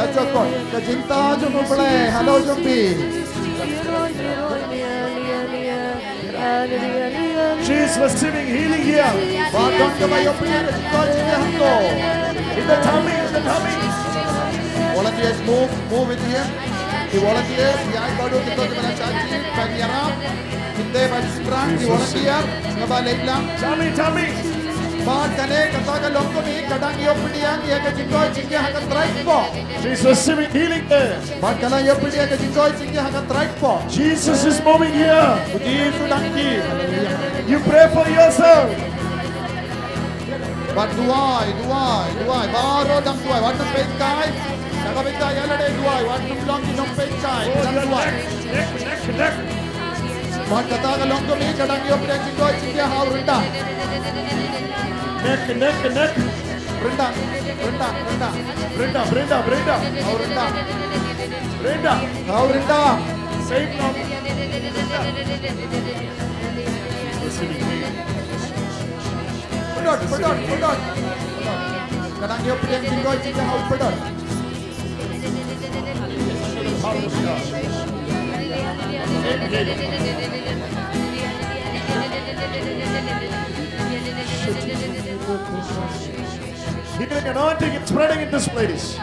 Touch of God. Ka jingtouh jong U Blei halor jong phi. She is receiving healing here. Bad don kaba ïoh pdiang ka jingkoit jingkhiah hangto. In the tummy, in the tummy. Volunteers, move, move with him. Ki volunteers, ïaid bad u, kito kiba la shah jied, ban ïarap. Kito ba shynrang, ki volunteer, kaba leit lang. Tummy, tummy. Bad kane kata ka longkmie ka dang ïoh pdiang ïa ka jingkoit jingkhiah ha ka trai kpoh. She is receiving healing there. Bad ka la ïoh pdiang ka jingkoit jingkhiah ha ka trai kpoh. Jesus is moving here. U Jisu u dang kiew. Haleluia. You pray for yourself. Bad duwai, duwai, duwai. Baroh dang duwai. Wat nym peit kai. Sha ka bynta ïa lade duwai. Wat nym long ki nongpeitkai. Dang duwai. Connect, connect, connect. Bad kata ka longkmie ka dang ïoh pdiang jingkoit jingkhiah ha u Rynda. Connect, connect, connect. Rynda, Rynda, Rynda. Rynda, Rynda, Rynda. Ha u Rynda. Rynda. Ha u Rynda. Save now. Rynda. Perdon, perdon, perdon. Ka dang ïoh pdiang jingkoit jingkhiah ha u Perdon. Healing anointing is spreading in this place.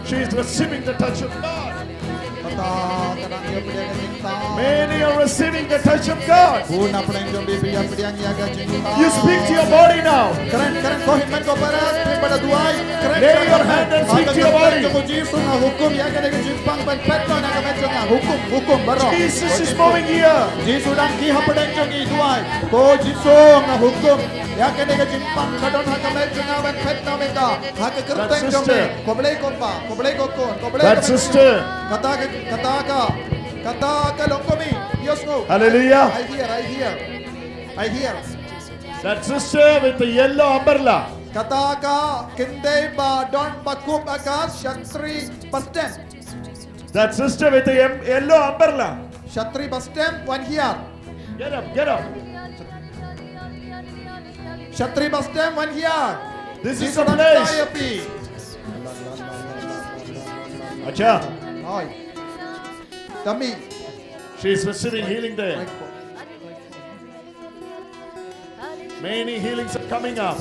She is receiving the touch of God. Kata ka dang ïoh pdiang ka jingtouh. Many are receiving the touch of God. Bun hapdeng jong phi phi ïoh pdiang ïa ka jingtouh. You speak to your body now. Kren, kren, ko hynmen ko para, phi ba la duwai. Kren, lay your hand and speak to your body. Ko Jisu, nga hukum ïa kane ka jingpang ban phet noh na ka met jong nga. Hukum, hukum baroh. Jesus is moving here. Jisu dang kiew hapdeng jong ngi, duwai. Ko Jisu, nga hukum ïa kane ka jingpang ka don ha ka met jong nga ban phet noh mynta. Ha ka kyrteng jong me. Ko Blei ko Pa, ko Blei ko Khun, ko Blei ko Mengesynei. Kata ka, kata ka, kata ka longkmie. Yes, no. Hallelujah. I hear, I hear. I hear. That sister with the yellow umbrella. Kata ka kynthei ba don bakup ha ka shatri bastem. That sister with the yellow umbrella. Shatri bastem, wan hiar. Get up, get up. Shatri bastem, wan hiar. This is the place. Acha. Hoi. Tami. She is receiving healing there. Many healings are coming up.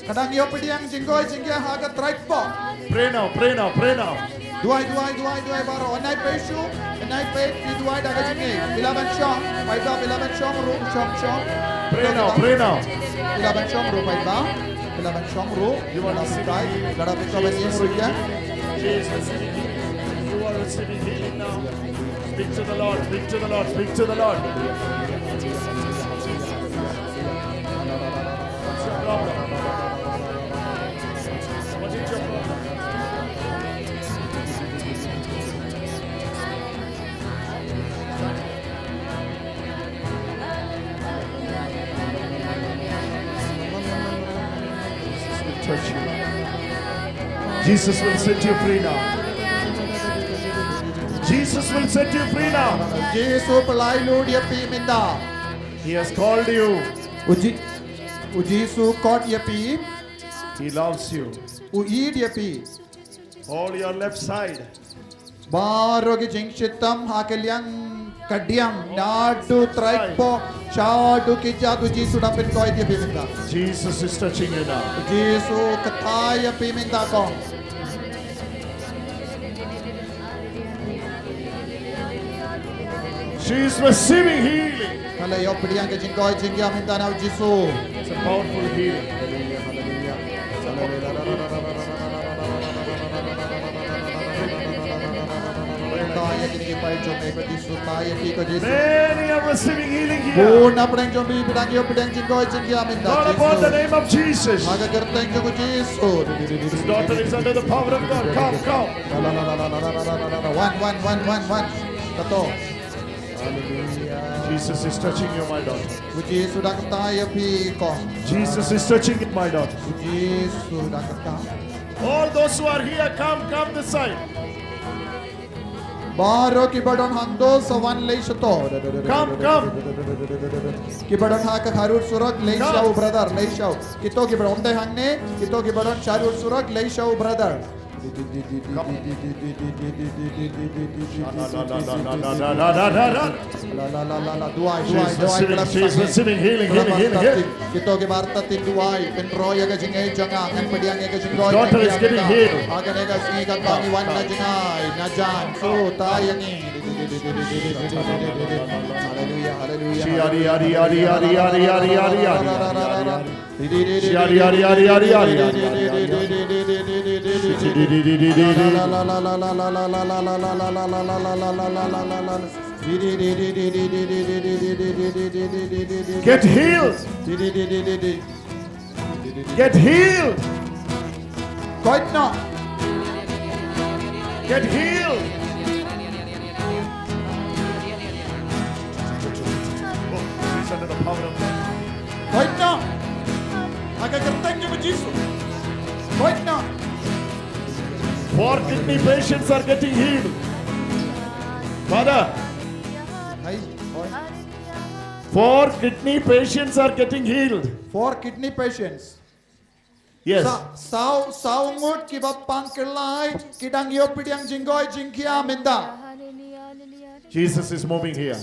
Ka dang ïoh pdiang jingkoit jingkhiah ha ka trai kpoh. Pray now, pray now, pray now. Duwai, duwai, duwai, duwai baroh. Nai peit shuh, nai peit, phi duwai da ka jingngeit. Phi lah ban shong, paidbah, phi lah ban shong ruh, shong, shong. Pray now, pray now. Phi lah ban shong ruh, paidbah. Phi lah ban shong ruh. You are receiving healing. Lada phi kwah ban ïeng ruh ïeng. Jesus, you are receiving healing now. Speak to the Lord, speak to the Lord, speak to the Lord. What's your problem? What is your problem? Jesus will set you free now. Jesus will set you free now. Jisu pyllait lut ïa phi mynta. He has called you. U Ji-, U Jisu u khot ïa phi. He loves you. U ïeit ïa phi. All your left side. Baroh ki jingshitom ha ka liang kadiang, naduh trai kpoh shaduh ki jait, U Jisu u dang pynkoit ïa phi mynta. Jesus is touching you now. U Jisu u kynthai ïa phi mynta kong. She is receiving healing. Ka la ïoh pdiang ka jingkoit jingkhiah mynta na U Jisu. It's a powerful healing. Haleluia, haleluia. Haleluia. Kynthai ïa kine ki paidbah jong me ko Jisu, kynthai ïa ki ko Jisu. Many are receiving healing here. Bun na pdeng jong phi phi dang ïoh pdiang jingkoit jingkhiah mynta. Call upon the name of Jesus. Ha ka kyrteng jong U Jisu. This daughter is under the power of God. Come, come. Wan, wan, wan, wan, wan. Kato. Jesus is touching you, my daughter. U Jisu u dang kyntait ïa phi ko. Jesus is touching you, my daughter. U Jisu u dang kyntait. All those who are here, come, come this side. Baroh kiba don hangto sa wan leit shato. Come, come. Kiba don ha ka kharuh surok leit sha u brother, leit sha u. Kito kiba don te hangne, kito kiba don kharuh surok leit sha u brother. La, la, la, la, la. Duwai, duwai, Jesus duwai, healing, Jesus healing, healing, healing, healing. Kito kiba artatien duwai, pynroi ïa ka jingngeit jong nga, ngan pdiang ïa ka jingroi. Daughter is getting healed. Ha kane ka sngi katba ngi wan na jngai, na jan, so ta ïa ngi. Haleluya, haleluya. Shi, ari, ari, ari. Shi, ari, ari, ari. Get healed. Get healed. Koit noh. Get healed. Oh, he's under the power of God. Koit noh. Ha ka kyrteng jong u Jisu. Koit noh. Four kidney patients are getting healed. Father. Hai. Four kidney patients are getting healed. Four kidney patients. Yes. Sa-, saw, saw ngut kiba pang kyllai ki dang ïoh pdiang jingkoit jingkhiah mynta. Jesus is moving here.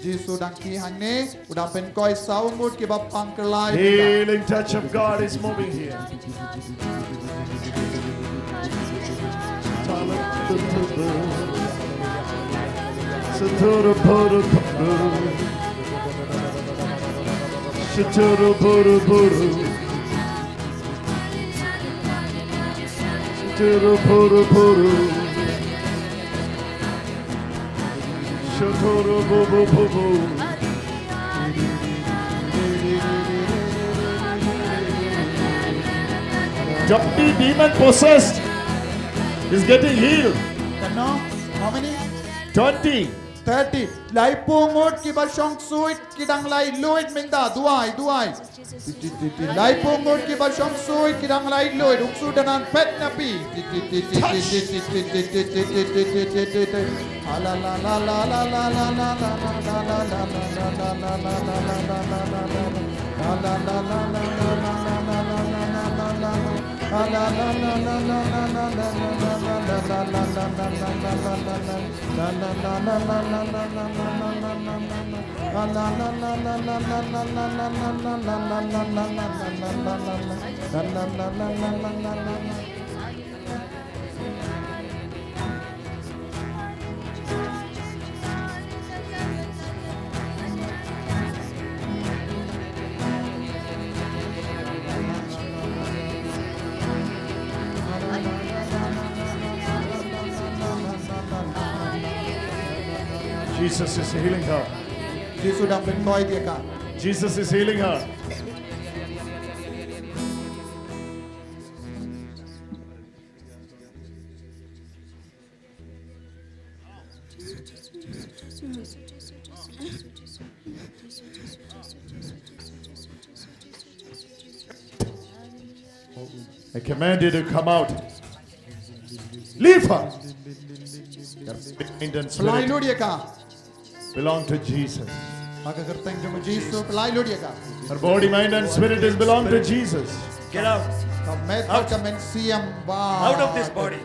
Jisu dang kyrhai hangne, u dang pynkhiah saw ngut kiba pang kyllai mynta. Healing touch of God is moving here. Twenty demon possessed is getting healed. Katno? How many? Twenty. Thirty. Laiphew ngut kiba shong suit ki dang laitluid mynta. Duwai, duwai. Laiphew ngut kiba shong suit ki dang laitluid. Uk suit danan pet na phi. Touch. Jesus is healing her. Jisu dang pynkhiah ïa ka. Jesus is healing her. I command you to come out. Leave her. Mind and spirit. Pynlait lut ïa ka. Belong to Jesus. Ha ka kyrteng jong u Jisu, pynlait lut ïa ka. Her body, mind and spirit is belong to Jesus. Get out. Ka met bad ka mynsiem bad. Out of this body.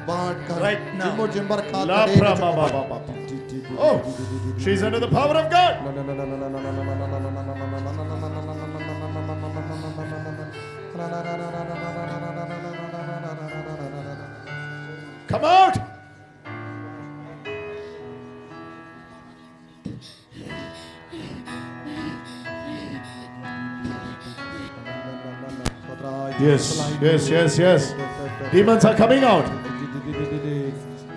Bad ka. Right now. Jingmut jingpyrkhat ka dei ka jong u. La pra ba ba ba ba. Oh, she's under the power of God. Come out. Yes, yes, yes, yes. Demons are coming out.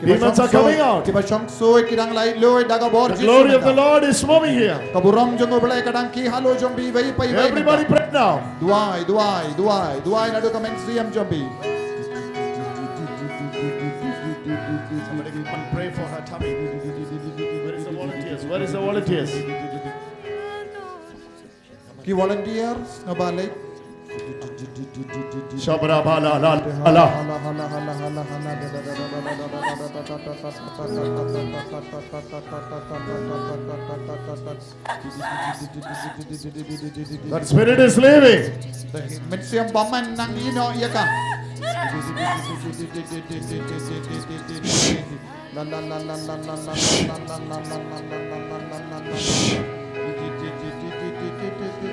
Demons are coming out. Kiba shong suit ki dang laitluid da ka bor Jisu. The glory of the Lord is moving here. Ka burom jong U Blei ka dang kyrhai halor jong phi iwei pa iwei. Everybody pray now. Duwai, duwai, duwai, duwai naduh ka mynsiem jong phi. Somebody come and pray for her tummy. Where is the volunteers? Where is the volunteers? Ki volunteers, nga balik. Shabra bala la la. That spirit is leaving. Mynsiem bymman nang ïehnoh ïa ka.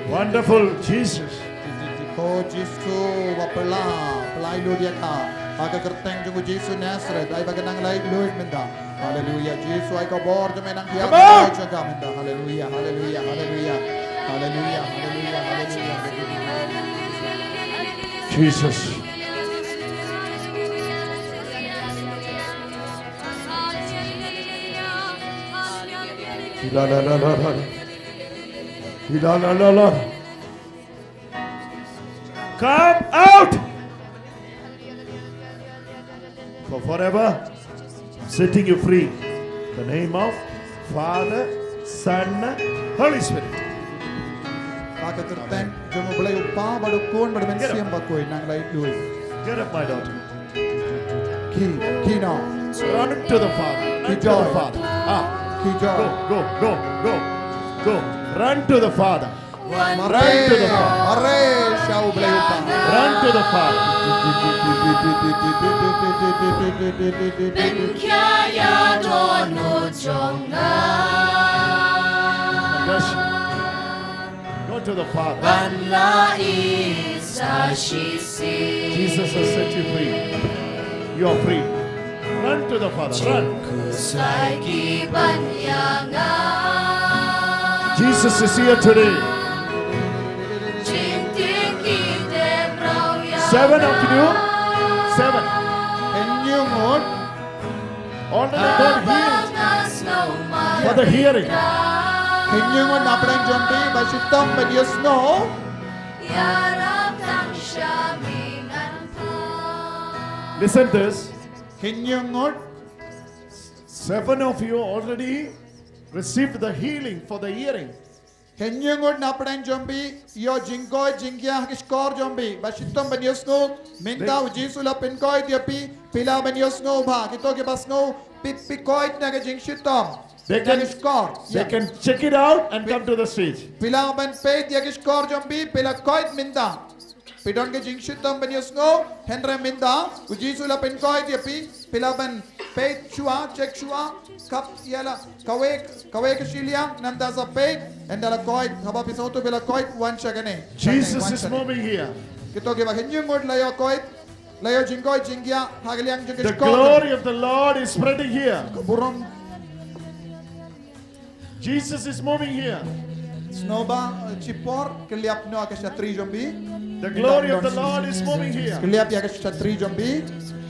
Wonderful Jesus. Ko Jisu, ba pla, pla ïa ka. Ha ka kyrteng jong u Jisu Nazareth, ai ba ka nang lait luid mynta. Haleluya. Jisu, ai ka bor jong me nang hiar. Come on. Jong ka mynta. Haleluya, haleluya, haleluya. Haleluya, haleluya, haleluya. Jesus. La la la la la. La la la la. Come out. For forever, I'm setting you free. The name of Father, Son, Holy Spirit. Ha ka kyrteng jong u Blei u Kpa bad u Khun bad u Mynsiem Bakhuid, nang lait luid. Get up, my daughter. Ki, ki no. Run to the Father. Run to the Father. Ah. Ki joi. Go, go, go, go, go. Run to the Father. Run to the Father. Mareh sha u Blei u Kpa. Run to the Father. Pynkhia ïa dohnud jong nga. Yes. Go to the Father. Ban la ïeit sa shisien. Jesus has set you free. You are free. Run to the Father. Run. Jingkhuslai ki ban ïa nga. Jesus is here today. Jingtieng ki dei mraw ïa nga. Seven of you. Seven. Hynñiew ngut. Already got healed for the hearing. Hynñiew ngut na pdeng jong phi ba shitom ban ïohsngew. Listen this. Hynñiew ngut. Seven of you already received the healing for the hearing. Hynñiew ngut na pdeng jong phi ïoh jingkoit jingkhiah ha ki shkor jong phi ba shitom ban ïohsngew. Mynta u Jisu la pynkoit ïa phi, phi lah ban ïohsngew bha. Kito kiba sngew phi, phi koit na ka jingshitom, na ka shkor. They can check it out and come to the stage. Phi lah ban peit ïa ki shkor jong phi, phi la koit mynta. Phi don ka jingshitom ban ïohsngew, hynrei mynta u Jisu la pynkoit ïa phi, phi lah ban peit shuwa, check shuwa, kap ïa la kawei, kawei ka shiliang, nangta sa peit, ynda la koit, haba phi sngewthuh ba la koit, wan sha kane. Jesus is moving here. Kito kiba hynñiew ngut la ïoh koit, la ïoh jingkoit jingkhiah ha ka liang jong ka shkor. The glory of the Lord is spreading here. Ka burom Jesus is moving here. Sngewbha, eh, shipor, kylliap noh ka shatri jong phi. The glory of the Lord is moving here. Kylliap ïa ka shatri jong phi.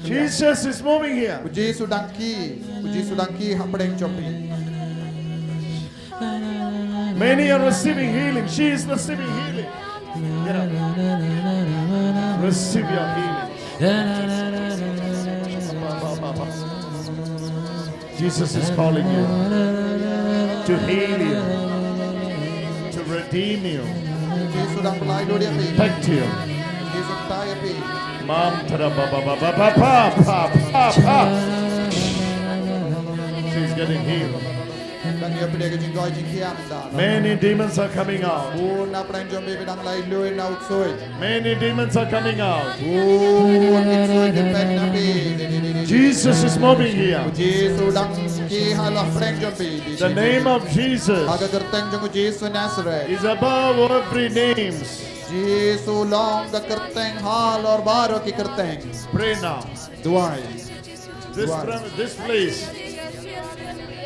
Jesus is moving here. U Jisu dang kiew, u Jisu dang kiew hapdeng jong phi. Many are receiving healing. She is receiving healing. Get up. Receive your healing. Jesus is calling you to heal you, to redeem you, Jisu dang pynlait lut ïa phi. Protect you. Jisu kta ïa phi. Mam tada ba ba ba ba ba ba ba ba ba. She's getting healed. Dang ïoh pdiang ka jingkoit jingkhiah mynta. Many demons are coming out. Bun na pdeng jong phi ba dang lait lut na u ksuid. Many demons are coming out. Bun ki ksuid ki peit na phi. Jesus is moving here. U Jisu dang kiew halor pdeng jong phi. The name of Jesus. Ha ka kyrteng jong u Jisu Nazareth. Is above every name. Jisu long ka kyrteng halor baroh ki kyrteng. Pray now. Duwai. This pla-, this place.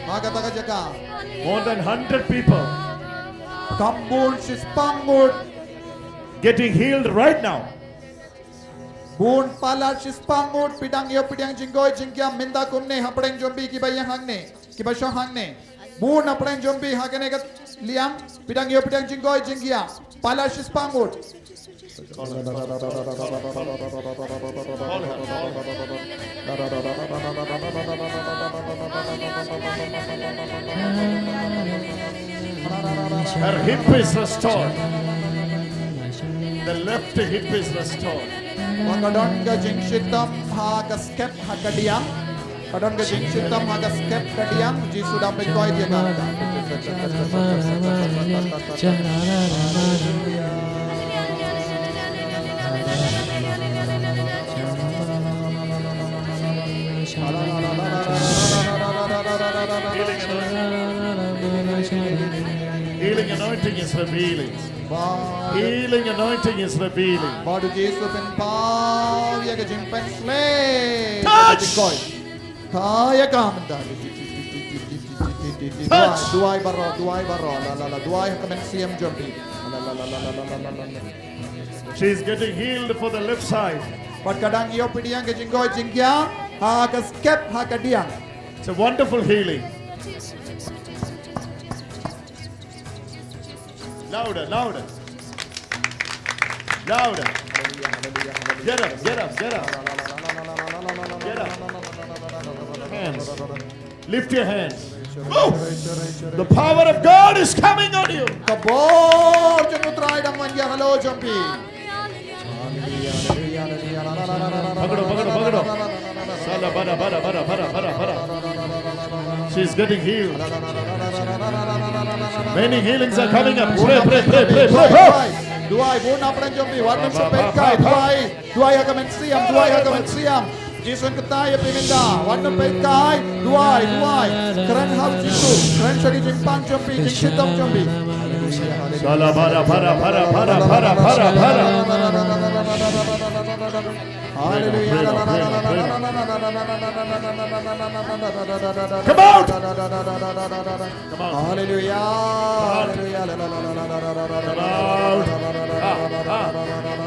Ha kata ka jaka. More than hundred people. Kam bun shispah ngut. Getting healed right now. Bun palat shispah ngut phi dang ïoh pdiang jingkoit jingkhiah mynta kumne hapdeng jong phi kiba ïeng hangne, kiba shong hangne. Bun hapdeng jong phi ha kane ka liang phi dang ïoh pdiang jingkoit jingkhiah. Palat shispah ngut. Her hip is restored. The left hip is restored. Ba ka don ka jingshitom ha ka skep ha ka diang. Ka don ka jingshitom ha ka skep ka diang. Jisu dang pynkoit ïa ka. Healing anointing is revealing. Healing anointing is revealing. Ba u Jisu pynpaw ïa ka jingpynsleh. Touch! Ka ïa ka mynta. Touch! Duwai, duwai baroh, duwai baroh. La la la, duwai ha ka mynsiem jong phi. La la la. She's getting healed for the left side. Bad ka dang ïoh pdiang ka jingkoit jingkhiah ha ka skep ha ka diang. It's a wonderful healing. Louder, louder. Louder. Get up, get up, get up. Get up. Hands. Move. The power of God is coming on you. Ka bor jong U Trai dang wan ïa halor jong phi. Pakdo, pakdo, pakdo. Sala, bada, bada, bada. She's getting healed. Many healings are coming up. Pray, pray, pray, pray, pray, pray. Duwai, bun hapdeng jong phi, wat nym shah peit kai, duwai, duwai ha ka mynsiem, duwai ha ka mynsiem. Jisu kata ïa phi mynta, wat nym peit kai, duwai, duwai. Kren ha u Jisu, kren sha ki jingpang jong phi, jingshitom jong phi. Sala, bada, bada, bada. Hallelujah. Come out. Come out. Hallelujah. Hallelujah. Come out. Ah, ah,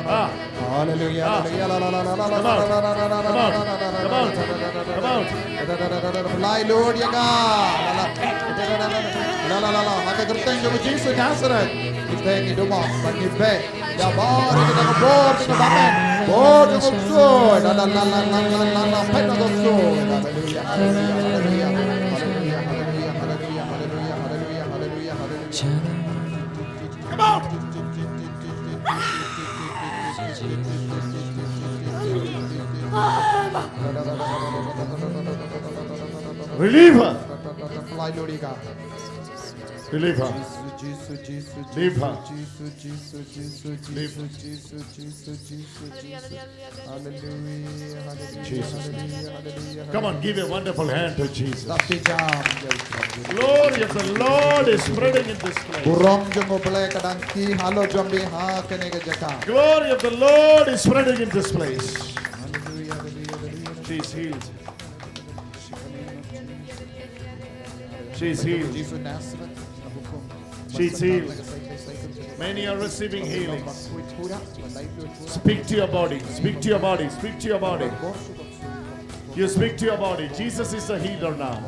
ah. Hallelujah. Hallelujah. Come out. Come out. Come out. Come out. Pynlait lut ïa ka. La la la la. Ha ka kyrteng jong u Jisu Nasaret. Kita ngi duma, ngi beh. Ïa bor ïa kita ka bor jong ka bamen. Bor jong u Jisu. La la la la. Pynlait lut. Haleluya, haleluya, haleluya. Come out. Relieve her. Pynlait lut ïa ka. Relieve her. Relieve her. Hallelujah, hallelujah, Jesus. Hallelujah, hallelujah, hallelujah. Come on, give a wonderful hand to Jesus. Lap ti jam. Glory of the Lord is spreading in this place. Burom jong U Blei ka dang kiew halor jong phi ha kane ka jaka. Glory of the Lord is spreading in this place. Hallelujah, hallelujah, hallelujah. She's healed. She's healed. She's healed. Many are receiving healings. Speak to your body. Speak to your body. Speak to your body. You speak to your body. Jesus is the healer now.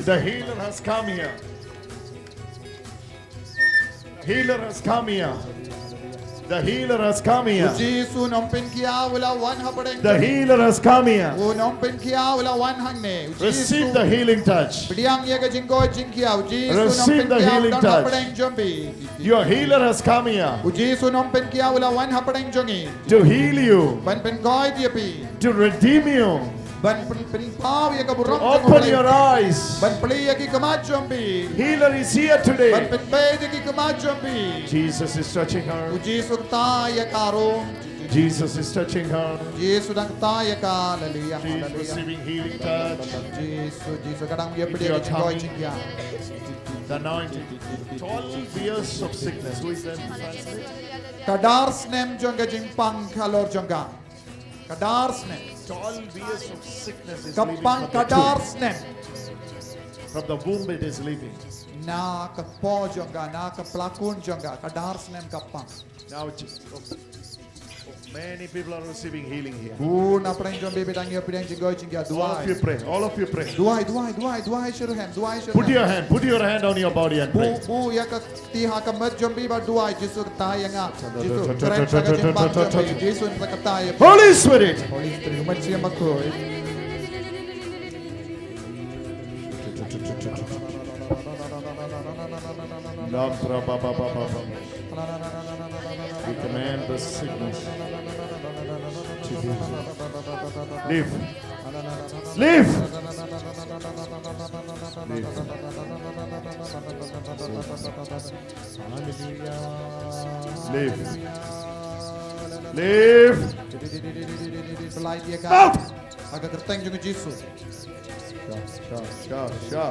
The healer has come here. Healer has come here. The healer has come here. U Jisu u nongpynkhiah u la wan hapdeng. The healer has come here. U nongpynkhiah u la wan hangne. U Jisu. Receive the healing touch. Pdiang ïa ka jingkoit jingkhiah. U Jisu u nongpynkhiah u la wan hapdeng jong phi. Your healer has come here. U Jisu u nongpynkhiah u la wan hapdeng jong ngi. To heal you. Ban pynkoit ïa phi. To redeem you. Ban pyn-, pynpaw ïa ka burom jong U Blei. Open your eyes. Ban plie ïa ki khmat jong phi. Healer is here today. Ban pynbeit ïa ki khmat jong phi. Jesus is touching her. U Jisu u kta ïa ka ruh. Jesus is touching her. Jisu u dang kta ïa ka. Hallelujah, hallelujah. She's receiving healing touch. Jisu, Jisu ka dang ïa pdiang ïa ka jingkoit jingkhiah. The anointing. Twelve years of sickness. Who is that? Ka dar snem jong ka jingpang halor jong ka. Ka dar snem. Twelve years of sickness is leaving from the tomb. Ka pang ka dar snem. From the womb it is leaving. Na ka por jong ka, na ka pla khun jong ka, ka dar snem ka pang. Now it is, okay. Many people are receiving healing here. Bun na pdeng jong phi ba dang ïoh pdiang jingkhot jingkhiah. All of you pray. All of you pray. Duwai, duwai, duwai, duwai, shuru hem, duwai, shuru hem. Put your hand, put your hand on your body and pray. Buh, buh ïa ka kti ha ka met jong phi bad duwai, Jisu kata ïa nga. Jisu, kren sha ka jingbam jong phi. Jisu, kata ïa phi. Holy Spirit. Holy Spirit, Mynsiem Bakhuid. Lam tra ba ba ba ba ba. We command the sickness to be. Leave. Leave. Leave. Leave. Leave. Out. Ha ka kyrteng jong Jisu. Sha, sha, sha, sha.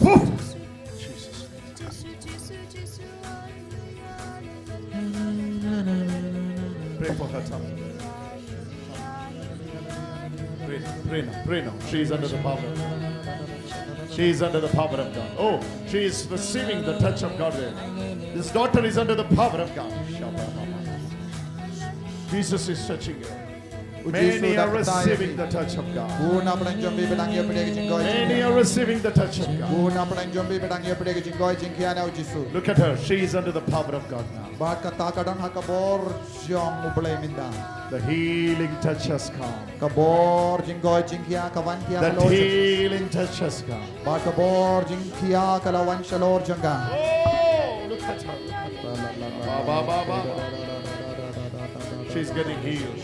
Whew! Jesus. Pray for her tongue. Pray, pray now, pray now. She is under the power of God. She is under the power of God. Oh, she is receiving the touch of God there. This daughter is under the power of God. Jesus is touching her. Many are receiving the touch of God. Bun na pdeng jong phi ba dang ïoh pdiang jingkhot jingkhiah. Many are receiving the touch of God. Bun na pdeng jong phi ba dang ïoh pdiang jingkhot jingkhiah na u Jisu. Look at her. She is under the power of God now. Bad kata ka don ha ka bor jong U Blei mynta. The healing touch has come. Ka bor jingkhot jingkhiah ka wan khia. That healing touch has come. Bad ka bor jingkhiah ka la wan shalor jong ka. Oh, look at her. Ba, ba, ba, ba, ba. She's getting healed.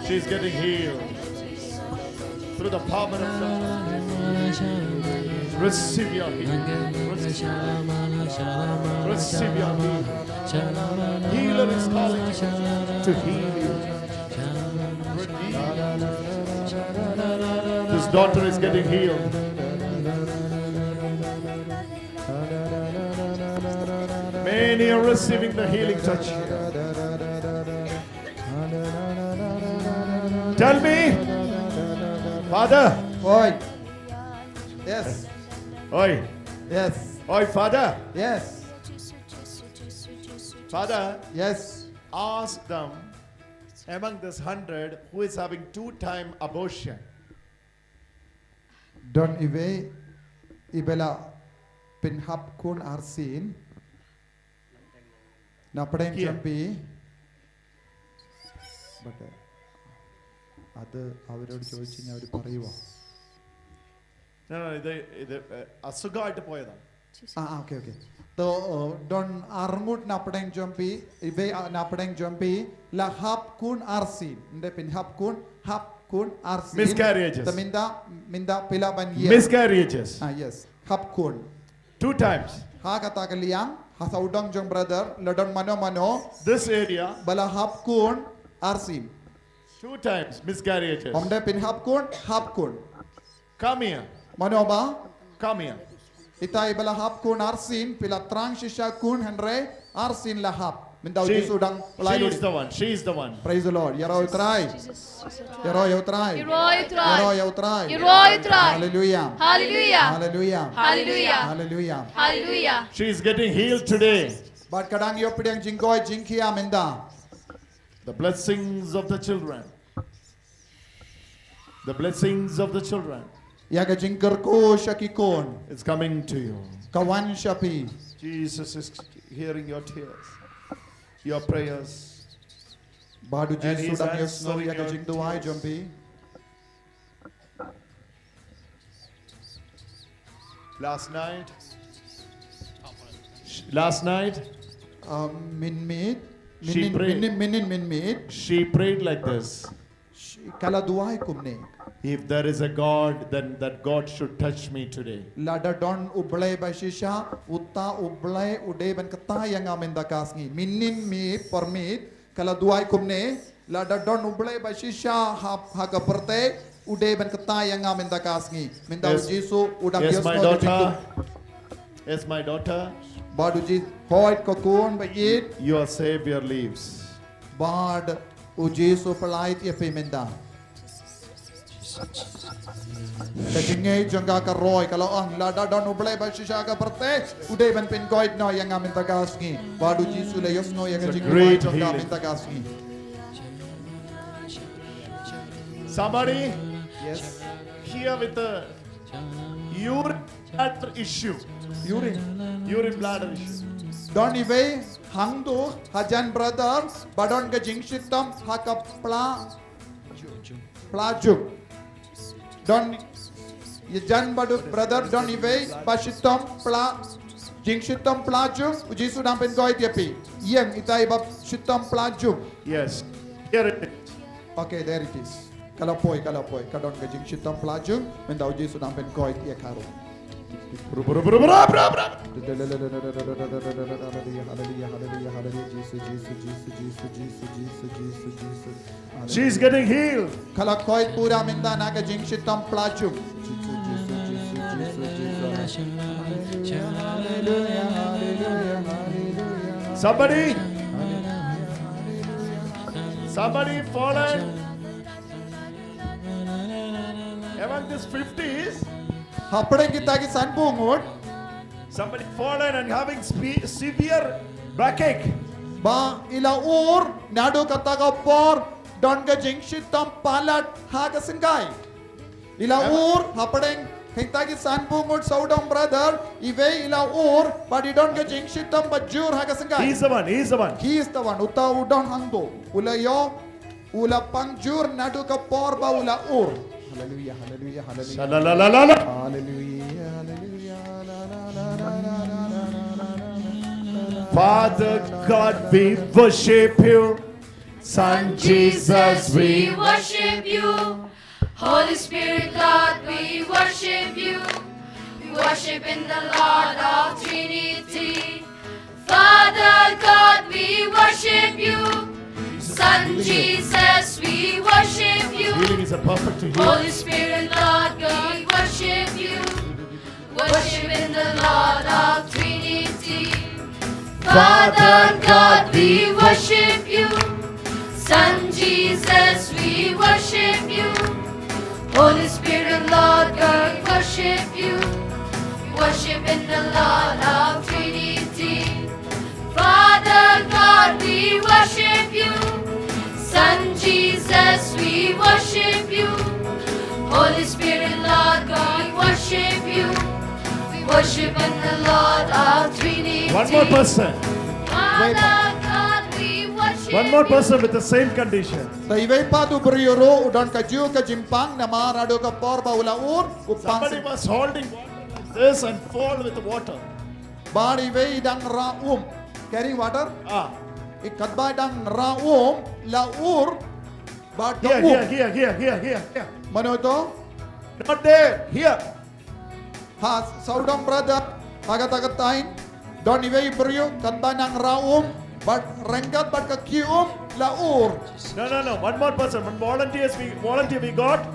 She's getting healed. Through the power of God. Receive your healing. Receive, receive your healing. Healer is calling you to heal you. This daughter is getting healed. Many are receiving the healing touch. Tell me, Father. Oi. Yes. Oi. Yes. Oi, Father. Yes. Father. Yes. Ask them among this hundred who is having two time abortion. Don iwei i ba la pynhap khun arsien na pdeng jong phi. But, uh, other, അവരോട് ചോദിച്ച് ഞാൻ ഒരു പറയുവാ. No, no, ഇത്, ഇത്, uh, അസുഖമായിട്ട് പോയതാണ്. Ah, ah, okay, okay. To, uh, don arngut na pdeng jong phi, iwei, uh, na pdeng jong phi la hap khun arsien. Nde pynhap khun, hap khun arsien. Miscarriages. Te mynta, mynta phi la ban ïa. Miscarriages. Ah, yes. Hap khun. Two times. Ha kata ka liang, ha sawdong jong brother, la don mano mano. This area. Ba la hap khun arsien. Two times miscarriages. Ym dei pynhap khun, hap khun. Come here. Mano ba? Come here. Ita i ba la hap khun arsien, phi la thrang shisha khun hynrei arsien la hap. Mynta u Jisu dang pynlait. She is the one. She is the one. Praise the Lord. Ïaroh ïa u Trai. Ïaroh ïa u Trai. Ïaroh ïa u Trai. Ïaroh ïa u Trai. Hallelujah. Hallelujah. Hallelujah. Hallelujah. Hallelujah. Hallelujah. She is getting healed today. Bad ka dang ïoh pdiang jingkhot jingkhiah mynta. The blessings of the children. The blessings of the children. Ïa ka jingkyrkhu sha ki khun. It's coming to you. Ka wan sha phi. Jesus is hearing your tears, your prayers. Bad u Jisu dang ïohsngew ïa ka jingduwai jong phi. Last night, last night, um, mynmiet, she prayed. Mynnin, mynnin, mynmiet. She prayed like this. Ka la duwai kumne. If there is a God, then that God should touch me today. Lada don U Blei ba shisha, uta U Blei u dei ban kta ïa nga mynta ka sngi. Mynnin miet, pyrmiet, ka la duwai kumne, lada don U Blei ba shisha ha, ha ka pyrthei, u dei ban kta ïa nga mynta ka sngi. Mynta u Jisu u dang ïohsngew ka jingduwai. Yes, my daughter. Bad u Jisu, hooid ko khun ba ïeit. Your Savior lives. Bad u Jisu u pynlait ïa phi mynta. Ka jingngeit jong nga ka roi, ka la ong, lada don U Blei ba shisha ka pyrthei, u dei ban pynkoit noh ïa nga mynta ka sngi. Bad U Jisu u la ïohsngew ïa ka jingduwai jong nga mynta ka sngi. Somebody, yes, here with the urine bladder issue. Urine. Urine bladder issue. Don iwei hangto hajan brother ba don ka jingshitom ha ka pla, pla juk. Don ïa jan ba du brother don iwei ba shitom pla, jingshitom pla juk, U Jisu u dang pynkoit ïa phi. Ïeng itai ba shitom pla juk. Yes. Here it is. Okay, there it is. Ka la poi, ka la poi, ka don ka jingshitom pla juk, mynta U Jisu u dang pynkoit ïa ka ruh. Bru, bru, bru, bru, bru, bru. Hallelujah, hallelujah, hallelujah, hallelujah, Jisu, Jisu, Jisu. She's getting healed. Ka la koit pura mynta na ka jingshitom pla juk. Jisu, Jisu, Jisu, Jisu, Jisu. Hallelujah, hallelujah, hallelujah, hallelujah. Somebody, somebody fallen among these fifties. Hapdeng kita ki sanphew ngut. Somebody fallen and having spe-, severe backache. Ba i la ur naduh kata ka por don ka jingshitom palat ha ka sengkai. I la ur hapdeng kita ki sanphew ngut sawdong brother, iwei i la ur bad i don ka jingshitom ba jur ha ka sengkai. He's the one, he's the one. He's the one, uta u don hangto. U la ïoh, u la pang jur naduh ka por ba u la ur. Hallelujah, hallelujah, hallelujah. Sha la la la la la. Hallelujah, hallelujah, la la la la la la. Father God, we worship you. Son Jesus, we worship you. Holy Spirit, Lord, we worship you. We worship in the Lord of Trinity. Father God, we worship you. Son Jesus, we worship you. Healing is a perfect healing. Holy Spirit, Lord God, we worship you. Worship in the Lord of Trinity. Father God, we worship you. Son Jesus, we worship you. Holy Spirit, Lord God, we worship you. Worship in the Lord of Trinity. Father God, we worship you. Son Jesus, we worship you. Holy Spirit, Lord God, we worship you. We worship in the Lord of Trinity. One more person. Father God, we worship you. One more person with the same condition. Te iwei pat u briew ruh u don kajuh ka jingpang namar naduh ka por ba u la ur u pang. Somebody was holding water like this and fall with the water. Bad iwei i dang rah um. Carry water. Ah. I katba i dang rah um la ur bad ka um. Here, here, here, here, here, here. Mano to? Not there, here. Ha sawdong brother, ha kata ka thaiñ don iwei i briew katba i dang rah um bad ryngkat bad ka kiew um la ur. No, no, no. One more person. One volunteers we, volunteer we got,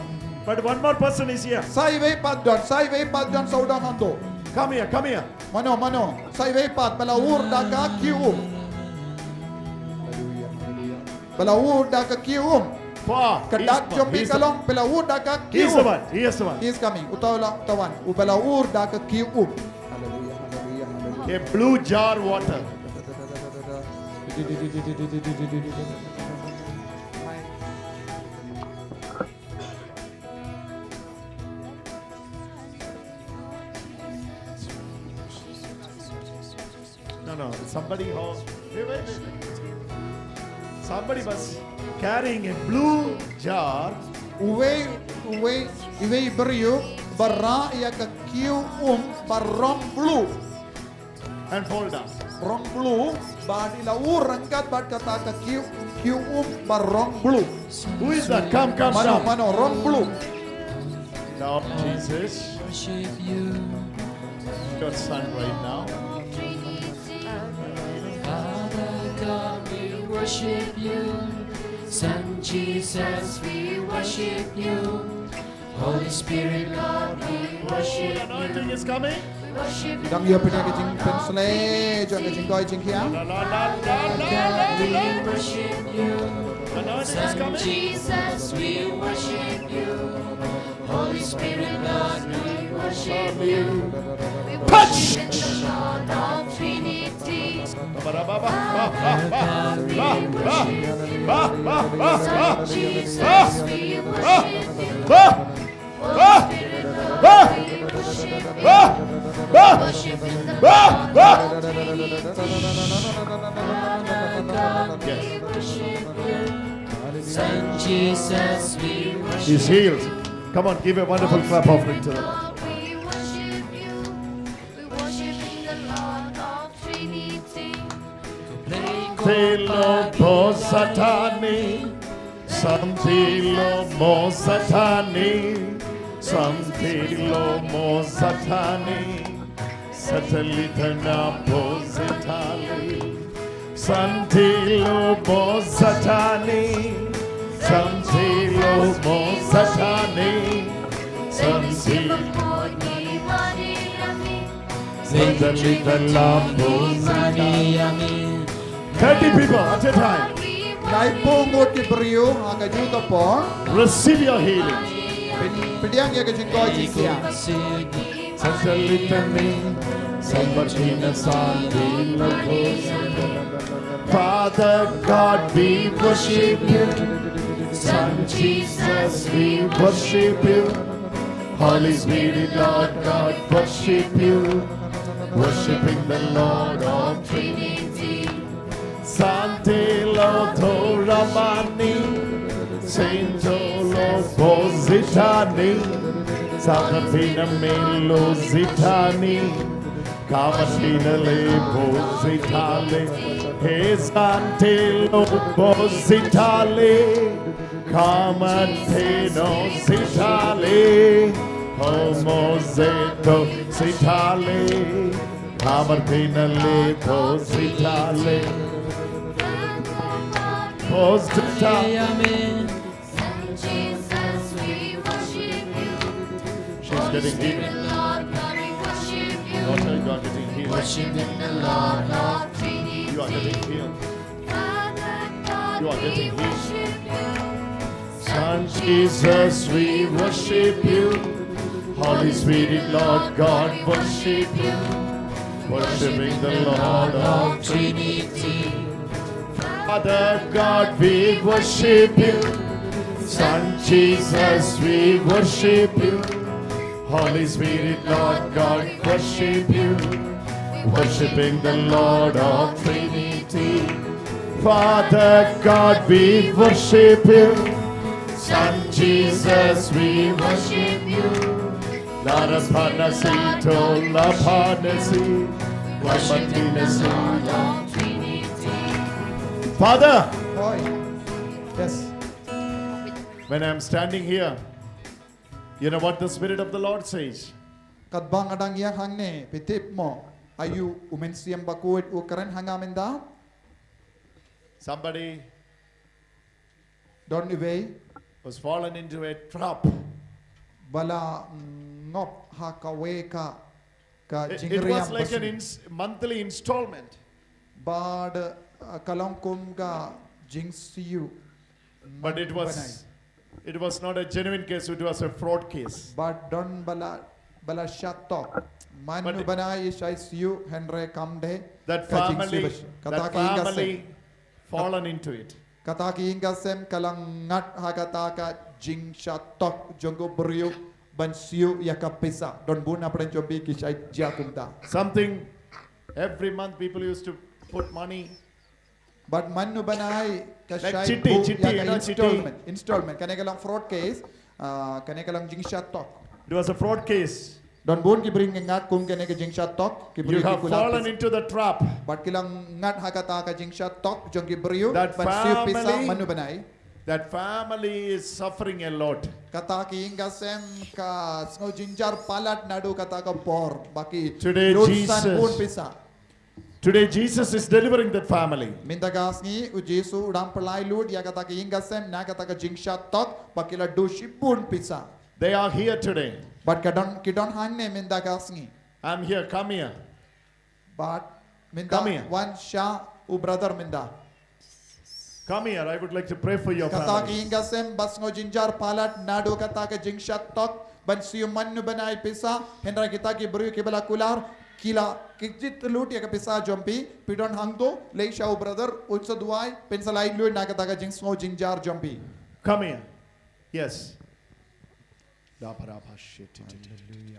but one more person is here. Sa iwei pat don, sa iwei pat don sawdong hangto. Come here, come here. Mano, mano. Sa iwei pat ba la ur da ka kiew um. Hallelujah, hallelujah. Ba la ur da ka kiew um. Far. Ka dak jong phi ka long ba la ur da ka kiew um. He is the one. He is the one. He is coming. Uta u long uta u wan. U ba la ur da ka kiew um. Hallelujah, hallelujah, hallelujah. A blue jar water. No, no, somebody ho-, wait, wait, wait, wait. Somebody was carrying a blue jar. Uwei, uwei, iwei i briew ba rah ïa ka kiew um ba rong blue. And fall down. Rong blue, bad i la ur ryngkat bad kata ka kiew, kiew um ba rong blue. Who is that? Come, come, come. Mano, mano, rong blue. Lord Jesus, your son right now. Father God, we worship you. Son Jesus, we worship you. Holy Spirit, Lord, we worship you. Anointing is coming. Dang ïa pynïa ka jingpynshitom. Sleh jong ka jingkoit jingkhiah. We worship you. Anointing is coming. Jesus, we worship you. Holy Spirit, Lord, we worship you. We worship in the Lord of Trinity. Father God, we worship you. Son Jesus, we worship you. Holy Spirit, Lord, we worship you. We worship in the Lord of Trinity. Father God, we worship you. Son Jesus, we worship you. He's healed. Come on, give a wonderful clap offering to the Lord. Lord, we worship you. We worship in the Lord of Trinity. Tilo posatani, santilo mosatani, santilo mosatani, satalitana positali, santilo mosatani, santilo mosatani, santilo Thirty people at a time. Laiphew ngut ki briew ha kajuh ka por. Receive your healing. Pyn- Pdiang ïa ka jingkoit jingkhiah. Santalitani, sambatina santilo. Father God, we worship you. Son Jesus, we worship you. Holy Spirit, Lord God, worship you. Worshiping the Lord of Trinity. Santilo toramani, santilo positani, sabatina milo sitani, kamatina le positale, he santilo positale, kamatino sitale, homoseto sitale. Amar pinale positale. Positale. Jesus, we worship you. She's getting healed. Lord God, we worship you. Daughter, you are getting healed. Worship in the Lord of Trinity. You are getting healed. Father God, You are we getting healed. Worship you. Son Jesus, we worship you. Holy Spirit, Lord God, worship you. Worshiping the Lord of Trinity. Father God, we worship you. Son Jesus, we worship you. Holy Spirit, Lord God, worship you. Worshiping the Lord of Trinity. Father God, we worship you. Son Jesus, we worship you. Larapanasi to lapanasi. Worshiping the Lord of Trinity. Father, Hoi. Yes. when I'm standing here, you know what the Spirit of the Lord says? Katba nga dang ïeng hangne, phi tip mo aïu u Mynsiem Bakhuid u kren ha nga mynta? Somebody Don iwei was fallen into a trap. ba la ngop ha kawei ka ka It, it jingriam was like an basniew. Ins- monthly installment. Bad uh, ka long kum ka jingsniew. But it was it was not a genuine case, it was a fraud case. Bad don ba la ba la shah tok. Man But u bnai i shah sniew hynrei kam dei That ka jingsniew family, basniew. Kata that ka ïing ka sem. family fallen into it. Kata ka ïing ka sem ka la ngat ha kata ka jingshah tok jong u briew ban siew ïa ka pisa. Don bun na pdeng jong phi ki shah jia kumta. Something every month people used to put money. Bad man u bnai ka Like shah chitti, buh chitti, ïa ka you know, chitti. installment. Installment. Kane ka long fraud case. Ah, kane ka long jingshah tok. It was a fraud case. Don bun ki briew ngat kum kane ka jingshah tok. Ki briew You ki have kula fallen pisa. Into the trap. Bad ki la ngat ha kata ka jingshah tok jong ki briew. That Ban siew pisa family- man u bnai. That family is suffering a lot. Kata ka ïing ka sem ka sngew jynjar palat naduh kata ka por. Ba ki Today, lut Jesus- san bun pisa. Today, Jesus is delivering that family. Mynta ka sngi u Jisu u dang pynlait lut ïa kata ka ïing ka sem na kata ka jingshah tok ba ki la duh shibun pisa. They are here today. Bad ka don ki don hangne mynta ka sngi. I'm here, come here. But mynta, come here, wan sha u brother mynta. Come here, I would like to pray for your family. Kata ka ïing ka sem ba sngew jynjar palat naduh kata ka jingshad tok ban siew mano bnai pisa, hynrei kita ki briew kiba la kular ki la kjit lut ïa ka pisa jong phi. Phi don hangto, leit sha u brother, un sa duwai, phin sa laitluid na kata ka jingsngew jynjar jong phi. Come here. Yes. Haleluya.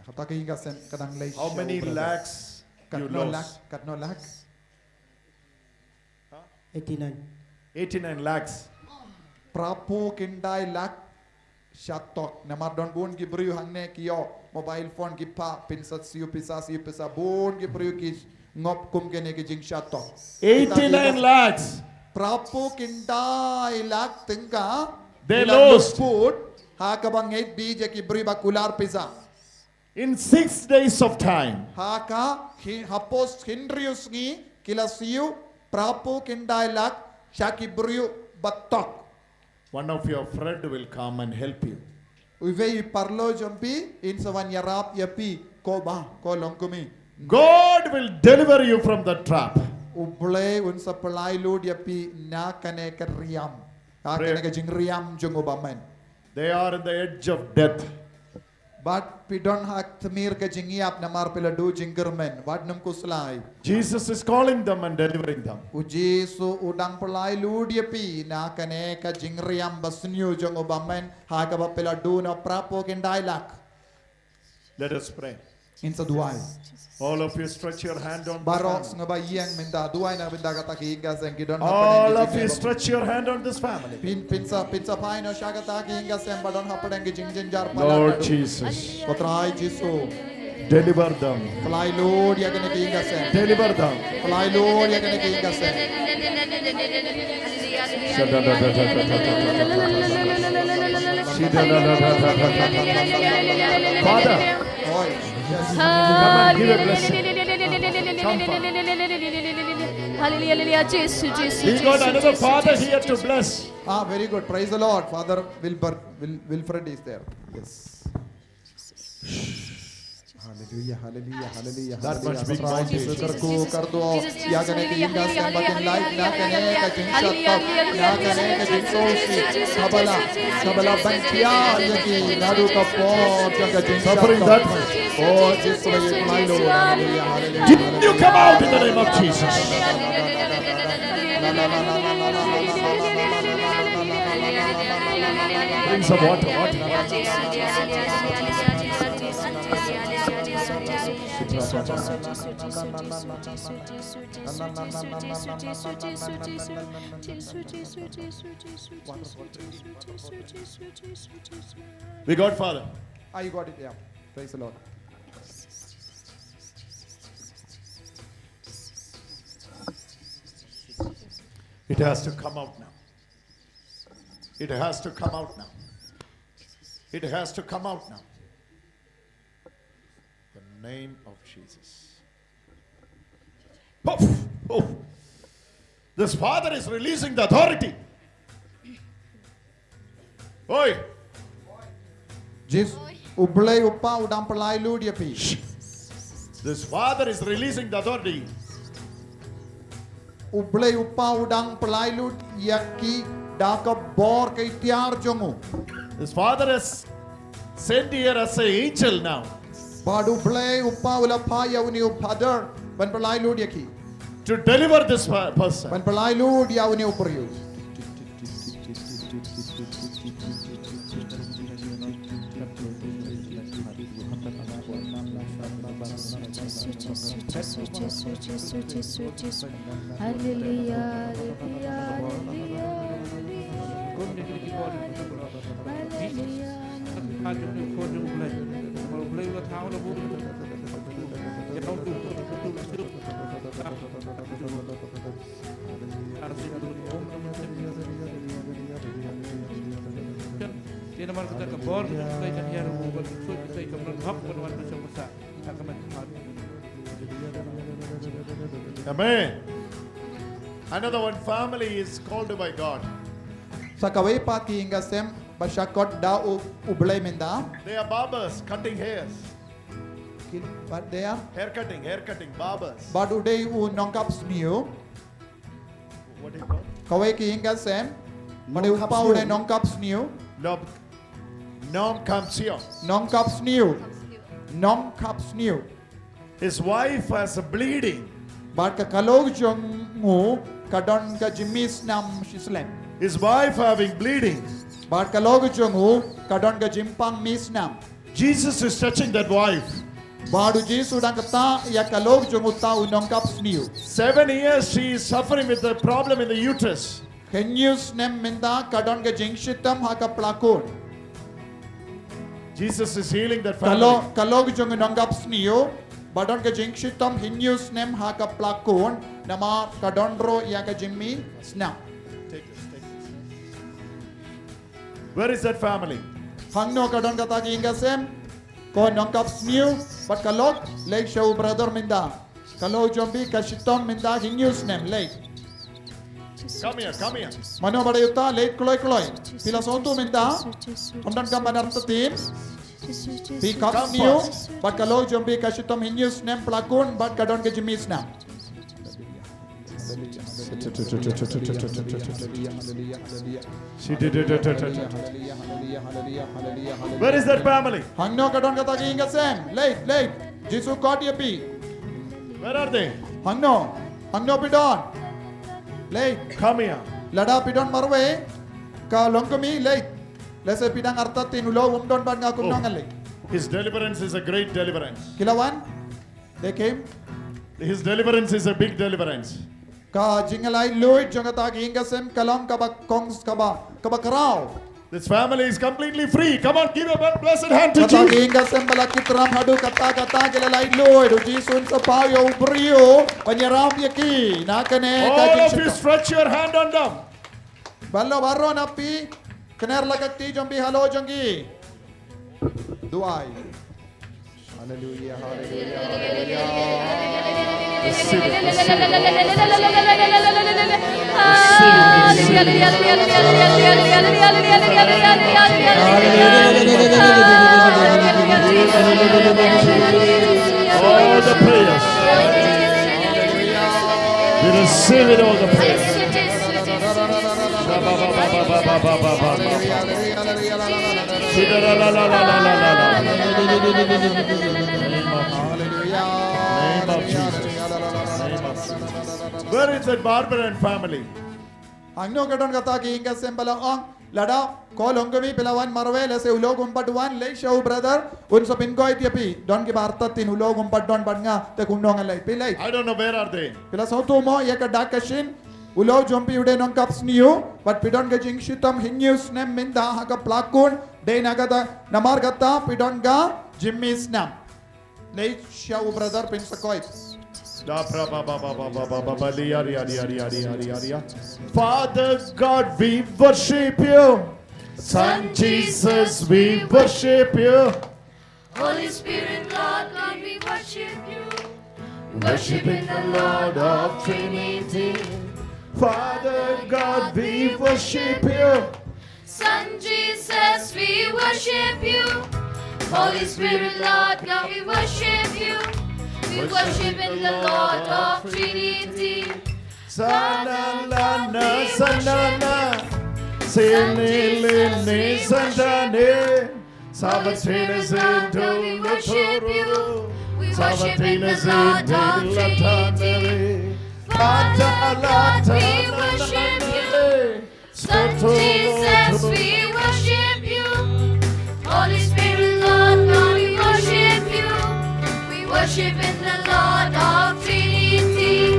Kata ka ïing ka sem ka dang leit sha u brother. How many lakhs you lost? Katno lakh, katno lakh? Eighty-nine. Eighty-nine lakhs. Phraphew khyndai lakh sha tok. Namar don bun ki briew hangne ki ïoh mobile phone ki phah, phin sa siew pisa, siew pisa, bun ki briew ki ngop kum kane ka jingshad tok. Eighty-nine lakhs. Phraphew khyndai lakh tyngka. They lost. Ki la lut put ha kaba ngeit beit ïa ki briew ba kular pisa. In six days of time. Ha ka, hi, hapoh hynriew sngi ki la siew phraphew khyndai lakh sha ki briew ba tok. One of your friend will come and help you. Uwei i paralok jong phi in sa wan ïarap ïa phi, ko bah, ko longkmie. God will deliver you from the trap. U Blei un sa pynlait lut ïa phi na kane ka riam. Na kane ka jingriam jong u bymman. They are in the edge of death. Bad phi don ha tmier ka jingïap namar phi la duh jingkyrmen, wat nym khuslai. Jesus is calling them and delivering them. U Jisu u dang pynlait lut ïa phi na kane ka jingriam ba sniew jong u bymman ha kaba phi la duh na phraphew khyndai lakh. Let us pray. Ngin sa duwai. All of you stretch your hand on this family. Baroh sngewbha ïeng mynta, duwai na bynta kata ka ïing ka sem, ki don hapdeng ki jingïap. All of you stretch your hand on this family. Phin, phin sa, phin sa phai noh sha kata ka ïing ka sem ba don hapdeng ki jingjynjar palat. Lord Jesus. Ko Trai Jisu. Deliver them. Pynlait lut ïa kane ka ïing ka sem. Deliver them. Pynlait lut ïa kane ka ïing ka sem. Father, come and give a blessing. Come, Father. Hallelujah, hallelujah, Jisu, Jisu, Jisu, Jisu. We got another father here to bless. Ah, very good. Praise the Lord. Father Wilbur, Wil-, Wilfred is there. Yes. Hallelujah, hallelujah, hallelujah, hallelujah. That much big mountain. Kyrkhu, kyrduh ïa kane ka ïing ka sem ba kin lait na kane ka jingshad tok, na kane ka jingsosi. Kaba la, kaba la ban thiah ïa ki naduh ka por jong ka jingshad tok. Suffering that much. Oh, Jisu, hallelujah, hallelujah, hallelujah. Didn't you come out in the name of Jesus? Bring some water, water. We got, Father. Ah, you got it, yeah. Praise the Lord. It has to come out now. It has to come out now. It has to come out now. The name of Jesus. Poof! Poof! This father is releasing the authority. Oi! Jis, U Blei u Pa u dang pynlait lut ïa phi. This father is releasing the authority. U Blei u Pa u dang pynlait lut ïa ki da ka bor ka iktiar jong u. This father is sent here as an angel now. Bad U Blei u Pa u la phah ïa une u father ban pynlait lut ïa ki. To deliver this per-, person. Ban pynlait lut ïa une u briew. Hallelujah, hallelujah, hallelujah, hallelujah, hallelujah. Amen. Another one family is called by God. Sa kawei pat ki ïing ka sem ba shakot da U, U Blei mynta. They are barbers, cutting hairs. Ki, Bad dei, hair cutting, hair cutting, barbers. Bad u dei u nongkap sniew. What do you call? Kawei ka ïing ka sem. Bad dei u kpa u dei nongkap sniew. Nongkap sniew. Nongkap sniew. Nongkap sniew. His wife has a bleeding. Bad ka, ka lok jong u ka don ka jingmih snam shi slem. His wife having bleeding. Bad ka lok jong u ka don ka jingpang mih snam. Jesus is touching that wife. Bad u Jisu u dang ktah ïa ka lok jong uta u nongkap sniew. Seven years she is suffering with a problem in the uterus. Hynñiew snem mynta ka don ka jingshitom ha ka plakun. Jesus is healing that family. Ka lok, ka lok jong u nongkap sniew ba don ka jingshitom hynñiew snem ha ka plakun, namar ka don ruh ïa ka jingmih snam. Take this, take this. Where is that family? Hangno ka don kata ka ïing ka sem? Ko nongkap sniew bad ka lok, leit sha u brother mynta. Ka lok jong phi ka shitom mynta hynñiew snem, leit. Come here, come here. Mano ba dei uta, leit kloi kloi. Phi la sngewthuh mynta? Ym don kam ban artatien. Phi kap sniew bad ka lok jong phi ka shitom hynñiew snem plakun bad ka don ka jingmih snam. Where is that family? Hangno ka don kata ka ïing ka sem? Leit, leit. Jisu khot ïa phi. Where are they? Hangno? Hangno phi don? Leit. Come here. Lada phi don marwei ka longkmie, leit. Lehse phi dang artatien, u lok um don bad nga, kumno ngan leit. His deliverance is a great deliverance. Ki la wan? They came. His deliverance is a big deliverance. Ka jinglaitluid jong kata ka ïing ka sem ka long kaba kong, kaba, kaba khraw. This family is completely free. Come on, give a blessed hand to Jesus. Kata ka ïing ka sem ba la ki tram haduh katta katta ki la laitluid. U Jisu un sa paw ïa u briew ban ïarap ïa ki na kane ka jingshitom. All of you stretch your hand on them. Baroh baroh na phi kner la ka kti jong phi halor jong ki. Duwai. Hallelujah, hallelujah, hallelujah. Receive it, receive it. Receive it, receive it. All the prayers. We receive it, all the prayers. Name of Jesus. Name of Jesus. Where is that Barbara and family? Hangno ka don kata ka ïing ka sem ba la ong, lada ko longkmie phi la wan marwei, lehse u lok um pat wan, leit sha u brother, un sa pynkoit ïa phi. Don kiba artatien, u lok um pat don bad nga, te kumno ngan leit? Phi leit. I don't know, where are they? Phi la sngewthuh mo ïa ka dak ka shin? U lok jong phi u dei nongkap sniew bad phi don ka jingshitom hynñiew snem mynta ha ka plakun, dei na kata, namar kata phi don ka jingmih snam. Leit sha u brother phin sa koit. Da pra ba ba ba ba ba ba ba ba li ya ri ya ri ya ri ya ri ya ri ya ri ya. Father God, we worship you. Son Jesus, we worship you. Holy Spirit, Lord God, we worship you. Worshiping the Lord of Trinity. Father God, we worship you. Son Jesus, we worship you. Holy Spirit, Lord God, we worship you. We worship in the Lord of Trinity. Sa na na na sa na na. Sa ni li ni sa na ni. Sabbath Trinity, we worship you. We worship in the Lord of Trinity. Father, Lord, we worship you. Son Jesus, we worship you. Holy Spirit, Lord God, we worship you. We worship in the Lord of Trinity.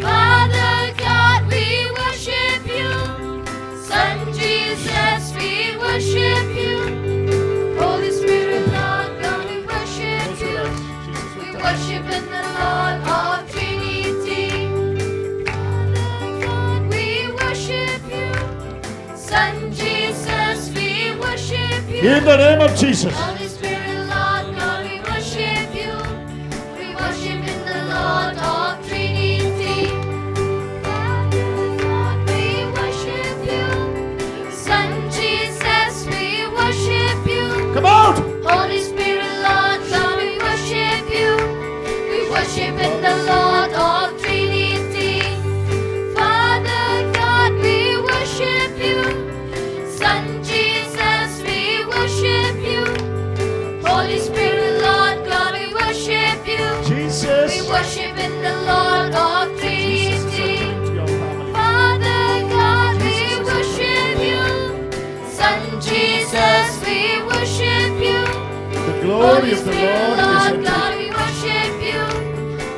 Father God, we worship you. Son Jesus, we worship you. Holy Spirit, Lord God, we worship you. We worship in the Lord of Trinity. Father God, we worship you. Son Jesus, we worship you. In the name of Jesus. Holy Spirit, Lord God, we worship you. We worship in the Lord of Trinity. Father God, we worship you. Son Jesus, we worship you. Come out. Holy Spirit, Lord God, we worship you. Holy Spirit, Lord God, we worship you.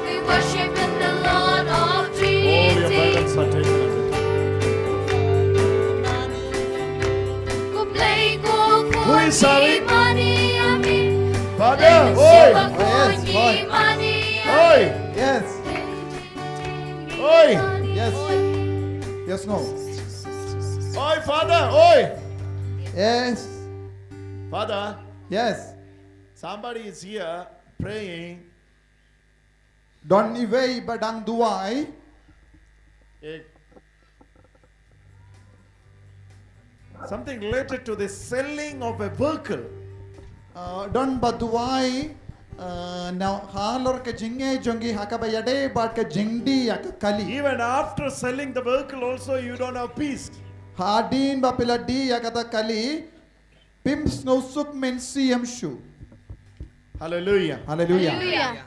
We worship in the Lord of Trinity. All your burdens are taken away. Who is serving? Father, oi. Oh, yes, boy. Oi. Yes. Oi. Yes. Yes, no. Oi, Father, oi. Yes. Father. Yes. Somebody is here praying. Don iwei ba dang duwai. Eh, something related to the selling of a vehicle. Uh, don ba duwai, uh, na halor ka jingngeit jong ki ha kaba ïadei bad ka jingdie ïa ka kali. Even after selling the vehicle also, you don't have peace. Hadien ba phi la die ïa kata ka kali, phim sngewsuk mynsiem shuh. Hallelujah. Hallelujah. Hallelujah.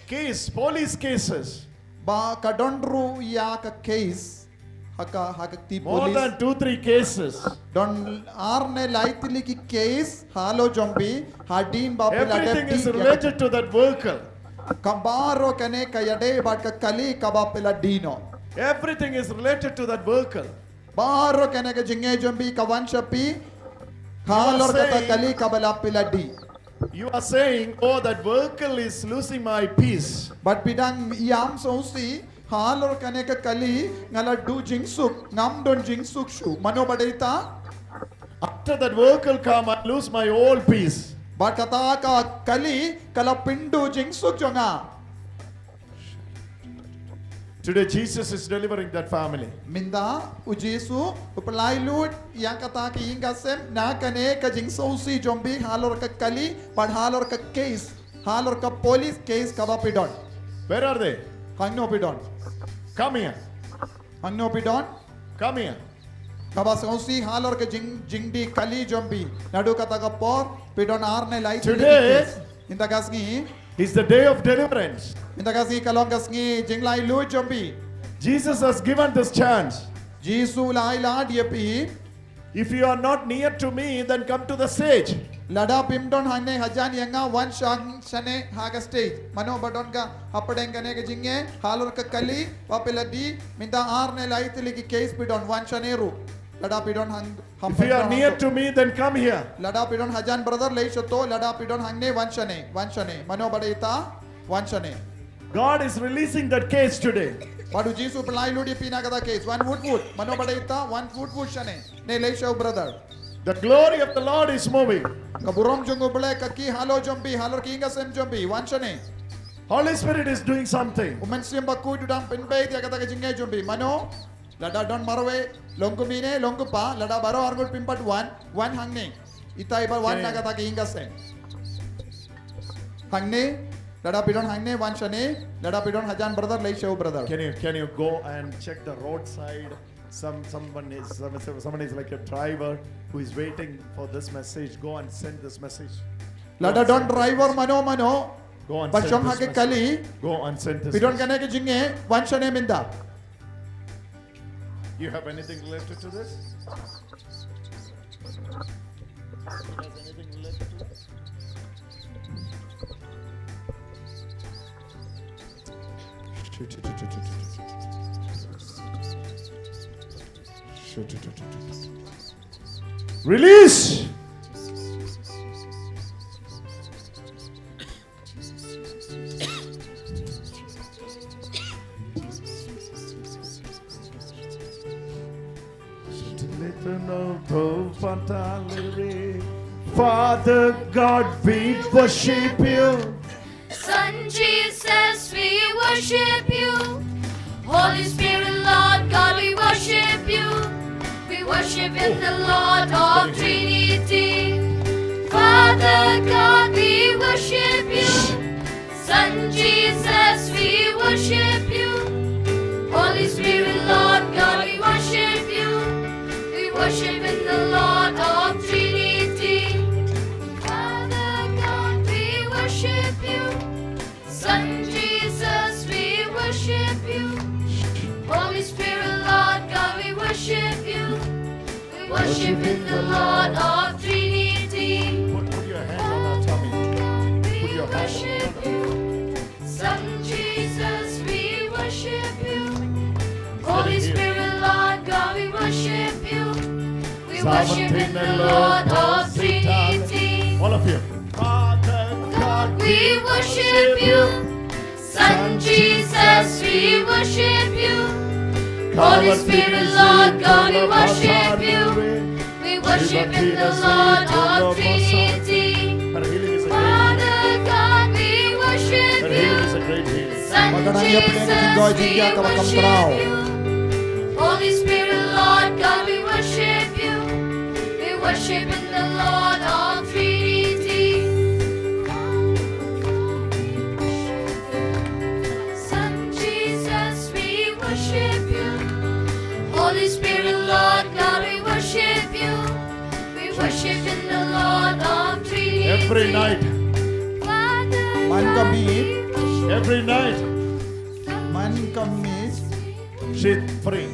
Case, police cases. Ba ka don ruh ïa ka case ha ka, ha ka kti police. More than two, three cases. Don ar ne lai tylli ki case halor jong phi hadien ba phi la dep die ïa ka. Everything is related to that vehicle. Ka baroh kane ka ïadei bad ka kali kaba phi la die noh. Everything is related to that vehicle. Baroh kane ka jingngeit jong phi ka wan sha phi halor kata ka kali kaba la phi la die. You are saying, "Oh, that vehicle is losing my peace." Bad phi dang ïam sngewsih halor kane ka kali, nga la duh jingsuk, ngam don jingsuk shuh. Mano ba dei ita? After that vehicle come, I lose my whole peace. Bad kata ka kali ka la pynduh jingsuk jong nga. Today, Jesus is delivering that family. Mynta, u Jisu u pyllait lut ïa kata ka ïing ka sem na kane ka jingsngewsih jong phi halor ka kali bad halor ka case, halor ka police case kaba phi don. Where are they? Hangno phi don? Come here. Hangno phi don? Come here. Kaba sngewsih halor ka jing, jingdie kali jong phi. Naduh kata ka por phi don ar ne lai tylli ki case. Today, mynta ka sngi, is the day of deliverance. Mynta ka sngi ka long ka sngi jinglait lut jong phi. Jesus has given this chance. Jisu u la ai lad ïa phi. If you are not near to me, then come to the stage. Lada phim don hangne hajan ïa nga, wan shane ha ka stage. Mano ba don ka hapdeng kane ka jingngeit halor ka kali ba phi la die, mynta ar ne lai tylli ki case phi don, wan shane ruh. Lada phi don hang, if you are near to me, then come here. Lada phi don hajan brother, leit shato, lada phi don hangne, wan shane, wan shane. Mano ba dei ita, wan shane. God is releasing that case today. Bad u Jisu u pyllait lut ïa phi na kata ka case. Wan wut wut. Mano ba dei ita, wan wut wut shane. Ne leit sha u brother. The glory of the Lord is moving. Ka burom jong U Blei ka khie halor jong phi, halor ka ïing ka sem jong phi, wan shane. Holy Spirit is doing something. U Mynsiem Bakhuid u dang pynbeit ïa kata ka jingngeit jong phi. Mano? Lada don marwei, long kumne, long kpa, lada baroh arngut phim pat wan, wan hangne. Ita iba wan na kata ka ïing ka sem. Hangne, lada phi don hangne, wan shane, lada phi don hajan brother, leit sha u brother. Can you, can you go and check the roadside? Some, someone is, some, someone is like a driver who is waiting for this message. Go and send this message. Lada don driver mano mano ba shong ha ka kali, go and send this message. Phi don kane ka jingngeit, wan shane mynta. You have anything related to this? Release. Father God, we worship you. Son Jesus, we worship you. Holy Spirit, Lord God, we worship you. We worship in the Lord of Trinity. Father God, we worship you. Son Jesus, we worship you. Holy Spirit, Lord God, we worship you. We worship in the Lord of Trinity. Father God, we worship you. Son Jesus, we worship you. Holy Spirit, Lord God, we worship you. We worship in the Lord of Trinity. Put, put your hand on our tummy. Worship in the Lord of Trinity. All of you. Father God, we worship you. Son Jesus, we worship you. Holy Spirit, Lord God, we worship you. We worship in the Lord of Trinity. Father God, we worship you. Son Jesus, we worship you. Holy Spirit, Lord God, we worship you. We worship in the Lord of Trinity. Son Jesus, we worship you. Holy Spirit, Lord God, we worship you. We worship in the Lord of Trinity. Every night. Father God, we worship you. Every night. Man ka miet. She's free.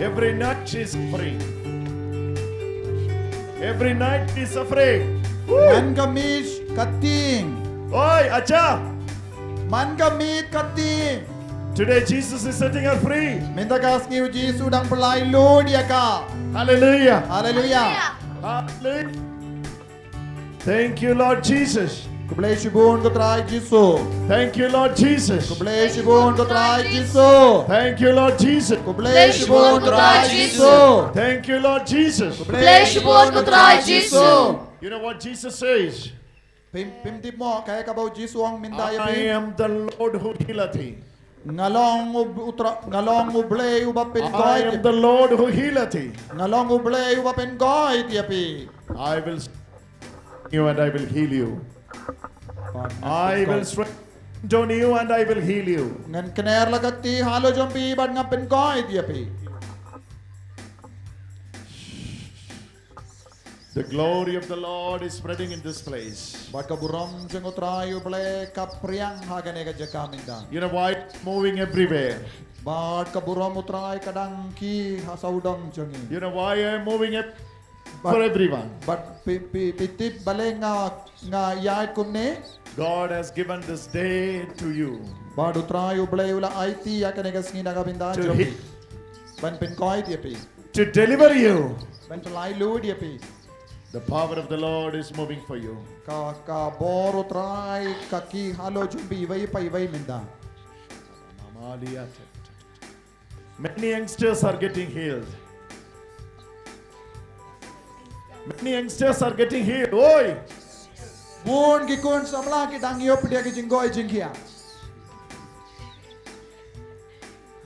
Every night she's free. Every night she's suffering. Man ka miet ka tieng. Oi, acha. Man ka miet ka tieng. Today Jesus is setting her free. Mynta ka sngi u Jisu u dang pynlait lut ïa ka. Hallelujah. Haleluia. Hallelujah. Thank you, Lord Jesus. Khublei shibun ko Trai Jisu. Thank you, Lord Jesus. Khublei shibun ko Trai Jisu. Thank you, Lord Jesus. Khublei shibun ko Trai Jisu. Thank you, Lord Jesus. Khublei shibun ko Trai Jisu. You know what Jesus says? Phim, phim tip mo kaei kaba u Jisu u ong mynta ïa phi? I am the Lord who healeth thee. Nga long u, u Trai, nga long U Blei uba pynkoit ïa phi. I am the Lord who healeth thee. Nga long U Blei uba pynkoit ïa phi. I will strengthen you and I will heal you. I will strengthen you and I will heal you. Ngan kner la ka kti halor jong phi bad ngan pynkoit ïa phi. The glory of the Lord is spreading in this place. Bad ka burom jong u Trai U Blei ka phriang ha kane ka jaka mynta. You know why it's moving everywhere? Bad ka burom u Trai ka dang kiew ha sawdong jong ngi. You know why I'm moving it for everyone? Bad phi, phi, phi tip balei nga, nga ïaid kumne? God has given this day to you. Bad u Trai U Blei u la aiti ïa kane ka sngi na ka bynta jong phi. Ban pynkoit ïa phi. To deliver you. Ban pynlait lut ïa phi. The power of the Lord is moving for you. Ka, ka bor u Trai ka kiew halor jong phi iwei pa iwei mynta. Many youngsters are getting healed. Many youngsters are getting healed. Oi! Bun ki khun samla ki dang ïoh pdiang ki jingkoit jingkhiah.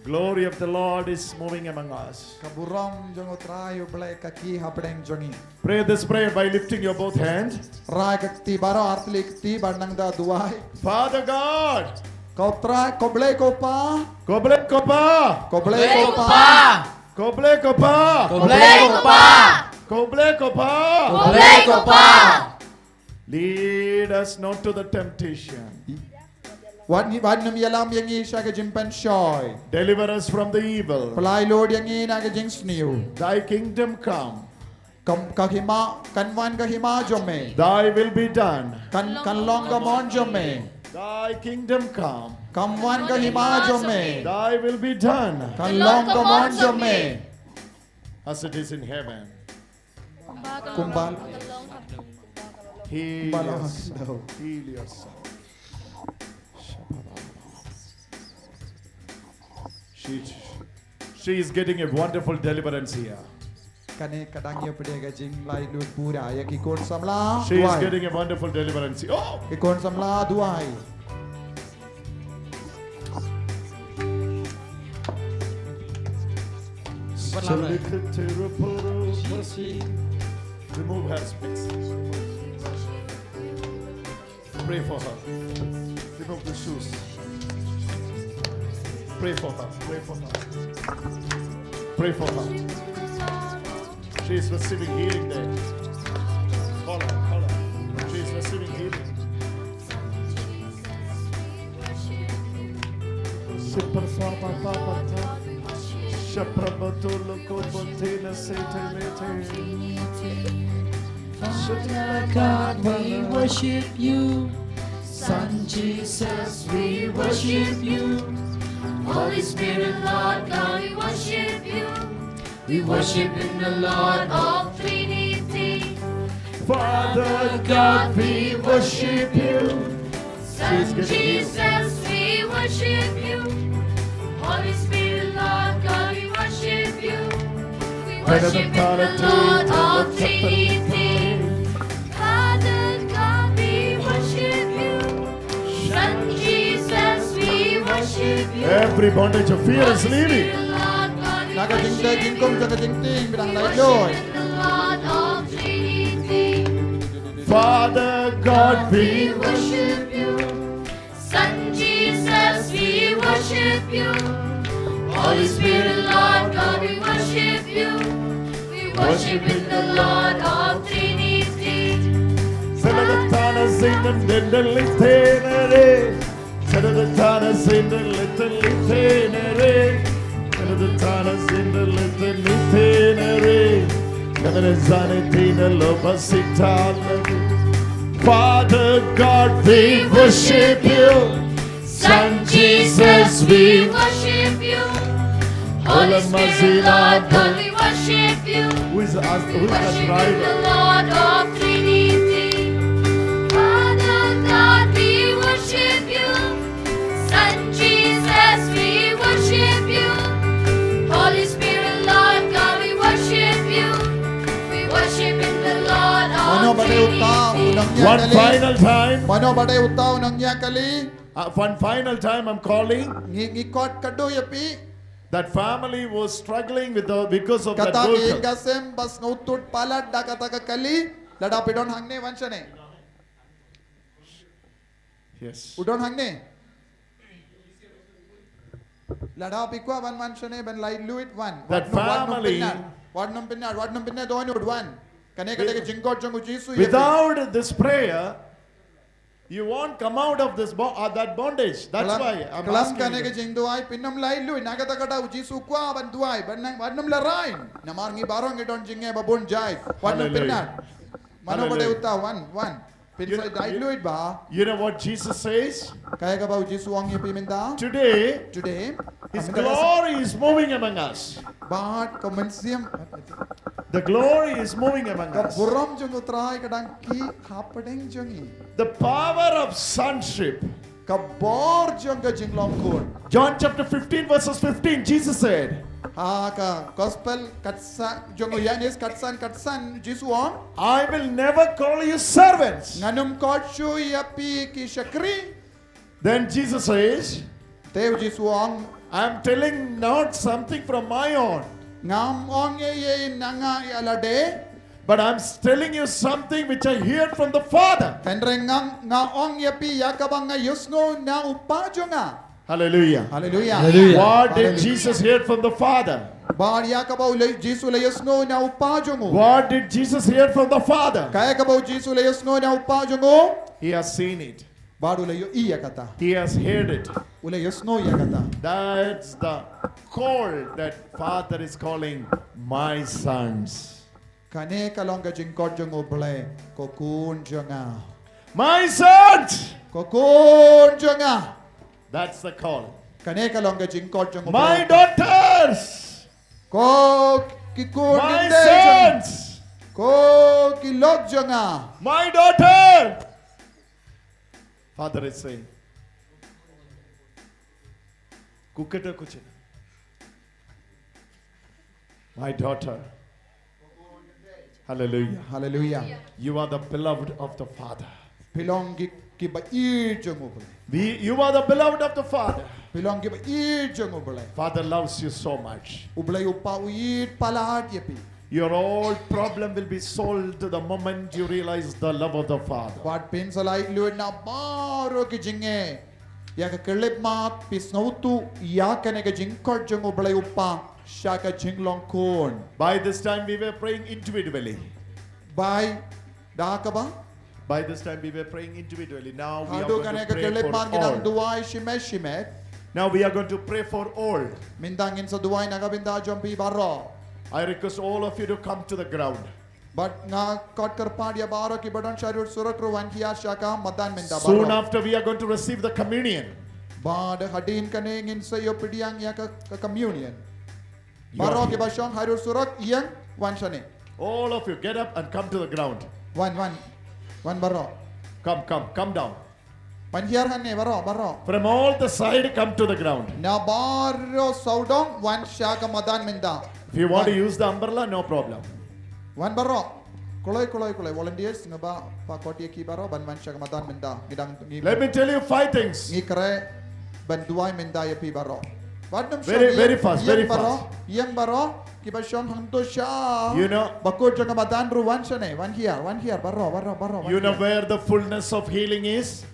Glory of the Lord is moving among us. Ka burom jong u Trai U Blei ka kiew hapdeng jong ngi. Pray this prayer by lifting your both hands. Rai ka kti baroh, artylli ka kti bad nang da duwai. Father God. Ko Trai, ko Blei ko Pa. Ko Blei ko Pa. Ko Blei ko Pa. Ko Blei ko Pa. Ko Blei ko Pa. Ko Blei ko Pa. Ko Blei ko Pa. Lead us not to the temptation. Wat ngi, wat nym ïalam ïa ngi sha ka jingpynshoi. Deliver us from the evil. Pynlait lut ïa ngi na ka jingsniew. Thy kingdom come. Kam, ka hima, kan wan ka hima jong me. Thy will be done. Kan, kan long ka mon jong me. Thy kingdom come. Kam wan ka hima jong me. Thy will be done. Kan long ka mon jong me. As it is in heaven. Kumba. Heal yourself. Heal yourself. She, she is getting a wonderful deliverance here. Kane ka dang ïoh pdiang ka jinglait lut pura ïa ki khun samla. She is getting a wonderful deliverance here. Oh! Ki khun samla duwai. Remove her specs. Pray for her. Remove the shoes. Pray for her. Pray for her. Pray for her. She is receiving healing there. Call her, call her. She is receiving healing. Sipraswapapapata. Shaprabatulokobotena setelete. Father God, we worship you. Son Jesus, we worship you. Holy Spirit, Lord God, we worship you. We worship in the Lord of Trinity. Father God, we worship you. Son Jesus, we worship you. Holy Spirit, Lord God, we worship you. We worship in the Lord of Trinity. Father God, we worship you. Son Jesus, we worship you. Every bondage of fear is leaving. Na ka jingtei jingkhum jong ka jingtieng, phi dang laitluid. Father God, we worship you. Son Jesus, we worship you. Holy Spirit, Lord God, we worship you. We worship in the Lord of Trinity. Senator Tana Zindam Dindal Listenere. Senator Tana Zindal Listenere. Senator Tana Zindal Listenere. Senator Zana Tina Lopasita. Father God, we worship you. Son Jesus, we worship you. Holy Spirit, Lord God, we worship you. Who is us? Who is that driver? We worship you, the Lord of Trinity. Father God, we worship you. Son Jesus, we worship you. Holy Spirit, Lord God, we worship you. We worship in the Lord of Trinity. Mano ba dei uta u nongñiah kali? One final time. Mano ba dei uta u nongñiah kali? Uh, one final time, I'm calling. Ngi, ngi khot khadduh ïa phi. That family was struggling with the, because of that girl child. Kata ka ïing ka sem ba sngewthuh palat da kata ka kali, lada phi don hangne, wan shane. Yes. U don hangne. Lada phi kwah ban wan shane ban laitluid, wan. That family. Wat nym pynïar, wat nym pynïar, wat nym pynïar, don u wan. Kane ka dei ka jingkhot jong U Jisu ïa phi. Without this prayer, you won't come out of this bo-, uh, that bondage. That's why I'm asking you. Khlem kane ka jingduwai phin nym laitluid, na kata ka daw U Jisu u kwah ban duwai, ban nang, wat nym lehrain. Namar ngi baroh ngi don jingeh ba bun jait. Wat nym pynïar. Hallelujah. Mano ba dei uta, wan, wan. Phin sa laitluid ba. You know what Jesus says? Kaei kaba U Jisu u ong ïa phi mynta? Today, His glory is moving among us. Bad ka mynsiem. The glory is moving among us. Ka burom jong U Trai ka dang kiew hapdeng jong ngi. The power of sonship. Ka bor jong ka jinglong khun. John chapter fifteen, verses fifteen, Jesus said, ha ka gospel khatsan jong u Ïoannis khatsan khatsan, Jisu u ong, "I will never call you servants." Ngan ym khot shuh ïa phi ki shakri. Then Jesus says, te u Jisu u ong, "I am telling not something from my own." Ngam ong ei ei na nga ïa lade. But I'm telling you something which I heard from the Father. Hynrei nga, nga ong ïa phi ïa kaba nga ïohsngew na u Kpa jong nga. Hallelujah. Hallelujah. Hallelujah. What did Jesus hear from the Father? Bad ïa kaba u la, Jisu u la ïohsngew na u Kpa jong u. What did Jesus hear from the Father? Kaei kaba u Jisu u la ïohsngew na u Kpa jong u. He has seen it. Bad u la ïohi ïa kata. He has heard it. U la ïohsngew ïa kata. That's the call that Father is calling, "My sons." Kane ka long ka jingkhot jong U Blei, "Ko khun jong nga." "My sons." Ko khun jong nga. That's the call. Kane ka long ka jingkhot jong U Blei. "My daughters." Ko ki khun, my sons. Ko ki lok jong nga. "My daughter." Father is saying, "Ku kata ku china." "My daughter." Hallelujah. Hallelujah. "You are the beloved of the Father." Phi long ki, kiba ïeit jong U Blei. We, you are the beloved of the Father. Phi long kiba ïeit jong U Blei. Father loves you so much. U Blei U Kpa u ïeit palat ïa phi. Your all problem will be solved the moment you realize the love of the Father. Bad phin sa laitluid na baroh ki jingeh. Ïa ka khyllipmat phi sngewthuh ïa kane ka jingkhot jong U Blei U Kpa sha ka jinglong khun. By this time we were praying individually. By da kaba? By this time we were praying individually. Now we are going to pray for all. Haduh kane ka khyllipmat ngi dang duwai shimet shimet. Now we are going to pray for all. Mynta ngin sa duwai na ka bynta jong phi baroh. I request all of you to come to the ground. Bad nga khot kyrpad ïa baroh kiba don sha ri surok ruh wan khia sha ka madan mynta baroh. Soon after we are going to receive the communion. Bad hadien kane ngin sa ïoh pdiang ïa ka, ka communion. Baroh kiba shong ha dur surok, ïeng wan shane. All of you, get up and come to the ground. Wan, wan. Wan baroh. Come, come, come down. Wan hiar hangne baroh, baroh. From all the side, come to the ground. Na baroh sawdong wan sha ka madan mynta. If you want to use the umbrella, no problem. Wan baroh. Kloi, kloi, kloi. Volunteers, nga ba, ba kot ïa ki baroh ban wan sha ka madan mynta. Ngi dang, ngi Let me tell you five things. Ngi kren ban duwai mynta ïa phi baroh. Bad nym shong, very, very fast, very fast. Ïeng baroh, ïeng baroh. Kiba shong hangto sha, you know, bakut jong ka madan ruh wan shane, wan hiar, wan hiar, baroh, baroh, baroh, wan hiar. You know where the fullness of healing is?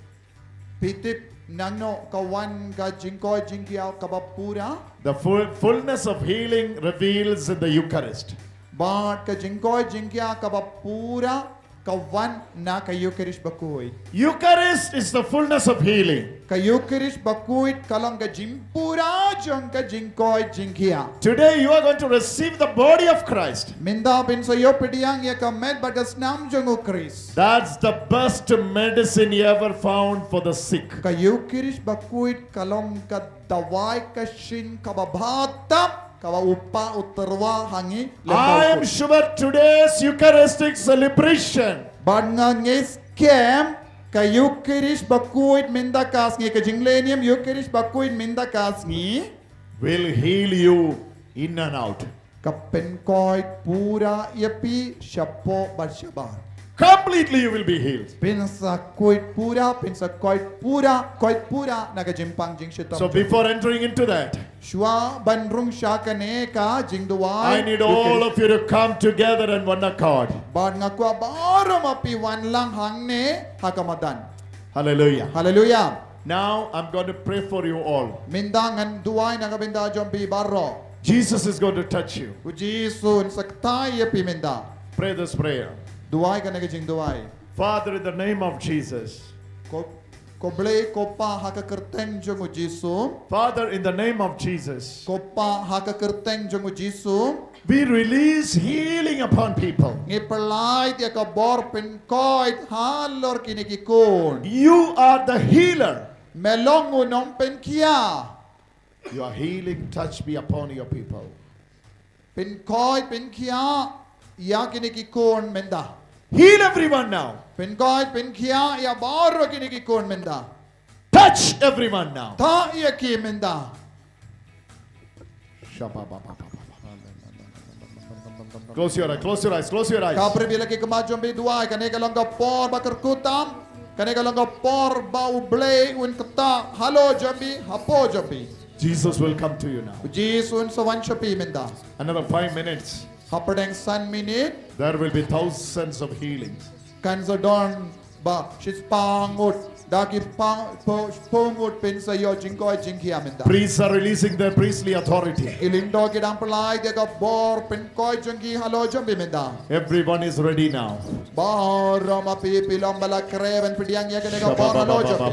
Phi tip nangno ka wan ka jingkoit jingkhiah kaba pura? The full, fullness of healing reveals in the Eucharist. Bad ka jingkoit jingkhiah kaba pura ka wan na ka Eucharist bakhuid. Eucharist is the fullness of healing. Ka Eucharist bakhuid ka long ka jingpura jong ka jingkoit jingkhiah. Today you are going to receive the body of Christ. Mynta phin sa ïoh pdiang ïa ka met bad ka snam jong u Khrist. That's the best medicine you ever found for the sick. Ka Eucharist bakhuid ka long ka dawai ka shin kaba bha tam kaba u Kpa u tyrwa ha ngi lem bad u Khrist. I am sure today's Eucharistic celebration, bad nga ngeit skhem ka Eucharist bakhuid mynta ka sngi, ka jingleh niam Eucharist bakhuid mynta ka sngi, will heal you in and out. Ka pynkoit pura ïa phi shapoh bad shabar. Completely you will be healed. Phin sa koit pura, phin sa koit pura, koit pura na ka jingpang jingshitom. So before entering into that, shuwa ban rung sha kane ka jingduwai, I need all of you to come together in one accord. Bad nga kwah baroh ma phi wan lang hangne ha ka madan. Hallelujah. Hallelujah. Now I'm going to pray for you all. Mynta ngan duwai na ka bynta jong phi baroh. Jesus is going to touch you. U Jisu un sa ktai ïa phi mynta. Pray this prayer. Duwai kane ka jingduwai. Father, in the name of Jesus. Ko, ko Blei ko Kpa ha ka kyrteng jong u Jisu. Father, in the name of Jesus. Ko Kpa ha ka kyrteng jong u Jisu. We release healing upon people. Ngi pyllait ïa ka bor pynkoit halor kine ki khun. You are the healer. Me long u nongpynkhiah. Your healing touch be upon your people. Pynkoit pynkhiah ïa kine ki khun mynta. Heal everyone now. Pynkoit pynkhiah ïa baroh kine ki khun mynta. Touch everyone now. Thah ïa ki mynta. Close your eyes, close your eyes, close your eyes. Khapkhreh ïa la ki khmat jong phi, duwai, kane ka long ka por ba kyrkhu tam. Kane ka long ka por ba U Blei un ktah halor jong phi, hapoh jong phi. Jesus will come to you now. U Jisu un sa wan sha phi mynta. Another five minutes. Hapdeng san minit. There will be thousands of healings. Kan sa don ba shispah ngut, da ki spah, phew, phew ngut phin sa ïoh jingkoit jingkhiah mynta. Priests are releasing their priestly authority. Ki lyngdoh ki dang pyllait ïa ka bor pynkoit jong ki halor jong phi mynta. Everyone is ready now. Baroh ma phi, phi long ba la khreh ban pdiang ïa kane ka bor halor jong phi.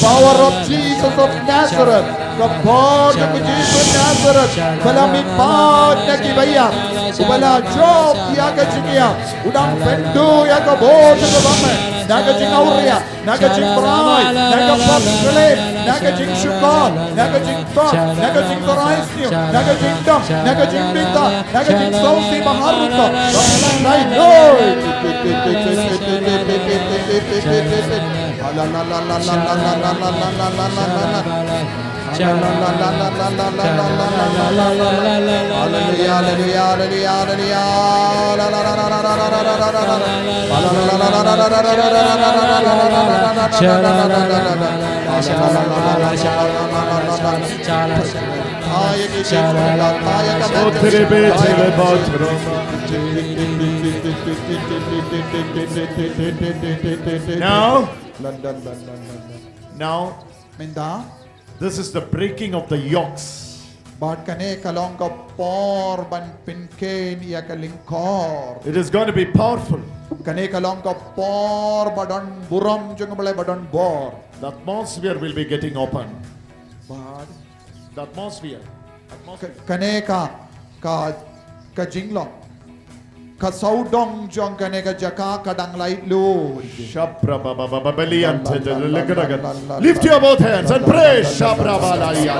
Power of Jesus of Nazareth. Ka bor jong u Jisu Nazareth. Ba la mihpat na kiba ïap. Ba la jop ïa ka jingïap. U dang pynduh ïa ka bor jong ka bymman. Na ka jingawria. Na ka jingbrai, na ka pop slem, na ka jingshukor, na ka jingpop, na ka jingtorai sniew, na ka jingdom, na ka jingbynta, na ka jingsngewsih ba harum. Ba la dai noi. Hallelujah, hallelujah, hallelujah, hallelujah. Now, now, Mynta, this is the breaking of the yokes. Bad kane ka long ka por ban pynkheiñ ïa ka lyngkor. It is going to be powerful. Kane ka long ka por ba don burom jong U Blei, ba don bor. The atmosphere will be getting open. Bad the atmosphere. Atmosphere. Kane ka, ka, ka jinglong. Ka sawdong jong kane ka jaka ka dang lait lut. Shabra ba ba ba ba ba lian te te le gra gra. Lift your both hands and pray. Shabra ba la ya.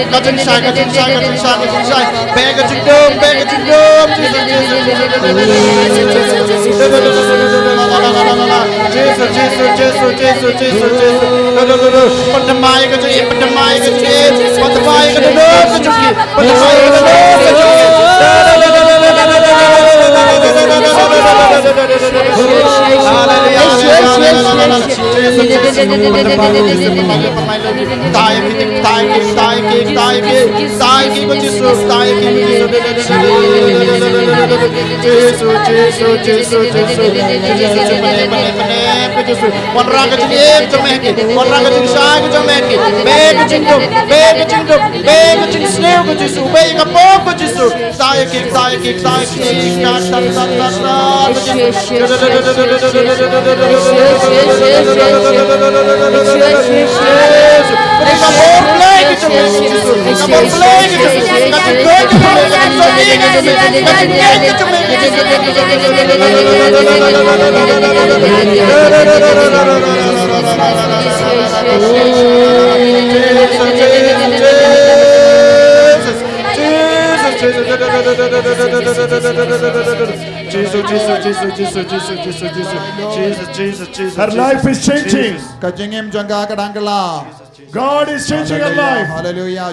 Ka jingshai, ka jingshai, ka jingshai, ka jingshai. Beh ka jingdum, beh ka jingdum. Jisu, Jisu, Jisu, Jisu, Jisu, Jisu. Jisu, Jisu, Jisu, Jisu, Jisu. Pyndam ïa ka jingim, pyndam ïa ka jingim. Pyndam ïa ka jingdum, ka jingim. Pyndam ïa ka jingdum, ka jingim. Haleluya, haleluya, haleluya. Jisu, Jisu, Jisu, Jisu. Jisu, Jisu, Jisu, Jisu. Ktai ki, ktai ki, ktai ki, ktai ki, ktai ki ko Jisu, ktai ki ko Jisu. Jisu, Jisu, Jisu, Jisu, Jisu. Jisu, Jisu, Jisu, Jisu, Jisu. Wanrah ka jingim jong me ki, wanrah ka jingshai ka jong me ki. Beh ka jingdum, beh ka jingdum, beh ka jingsniew ko Jisu, beh ka pop ko Jisu. Ktai ki, ktai ki, ktai ki, ktai, ktai, ktai, ktai. Jesus, Jesus, Jesus, Jesus, Jesus, Jesus, Jesus, Jesus, Jesus, Jesus. Her life is changing. Jesus. Ka jingim jong ka ka dang kylla. God is changing her life. Hallelujah.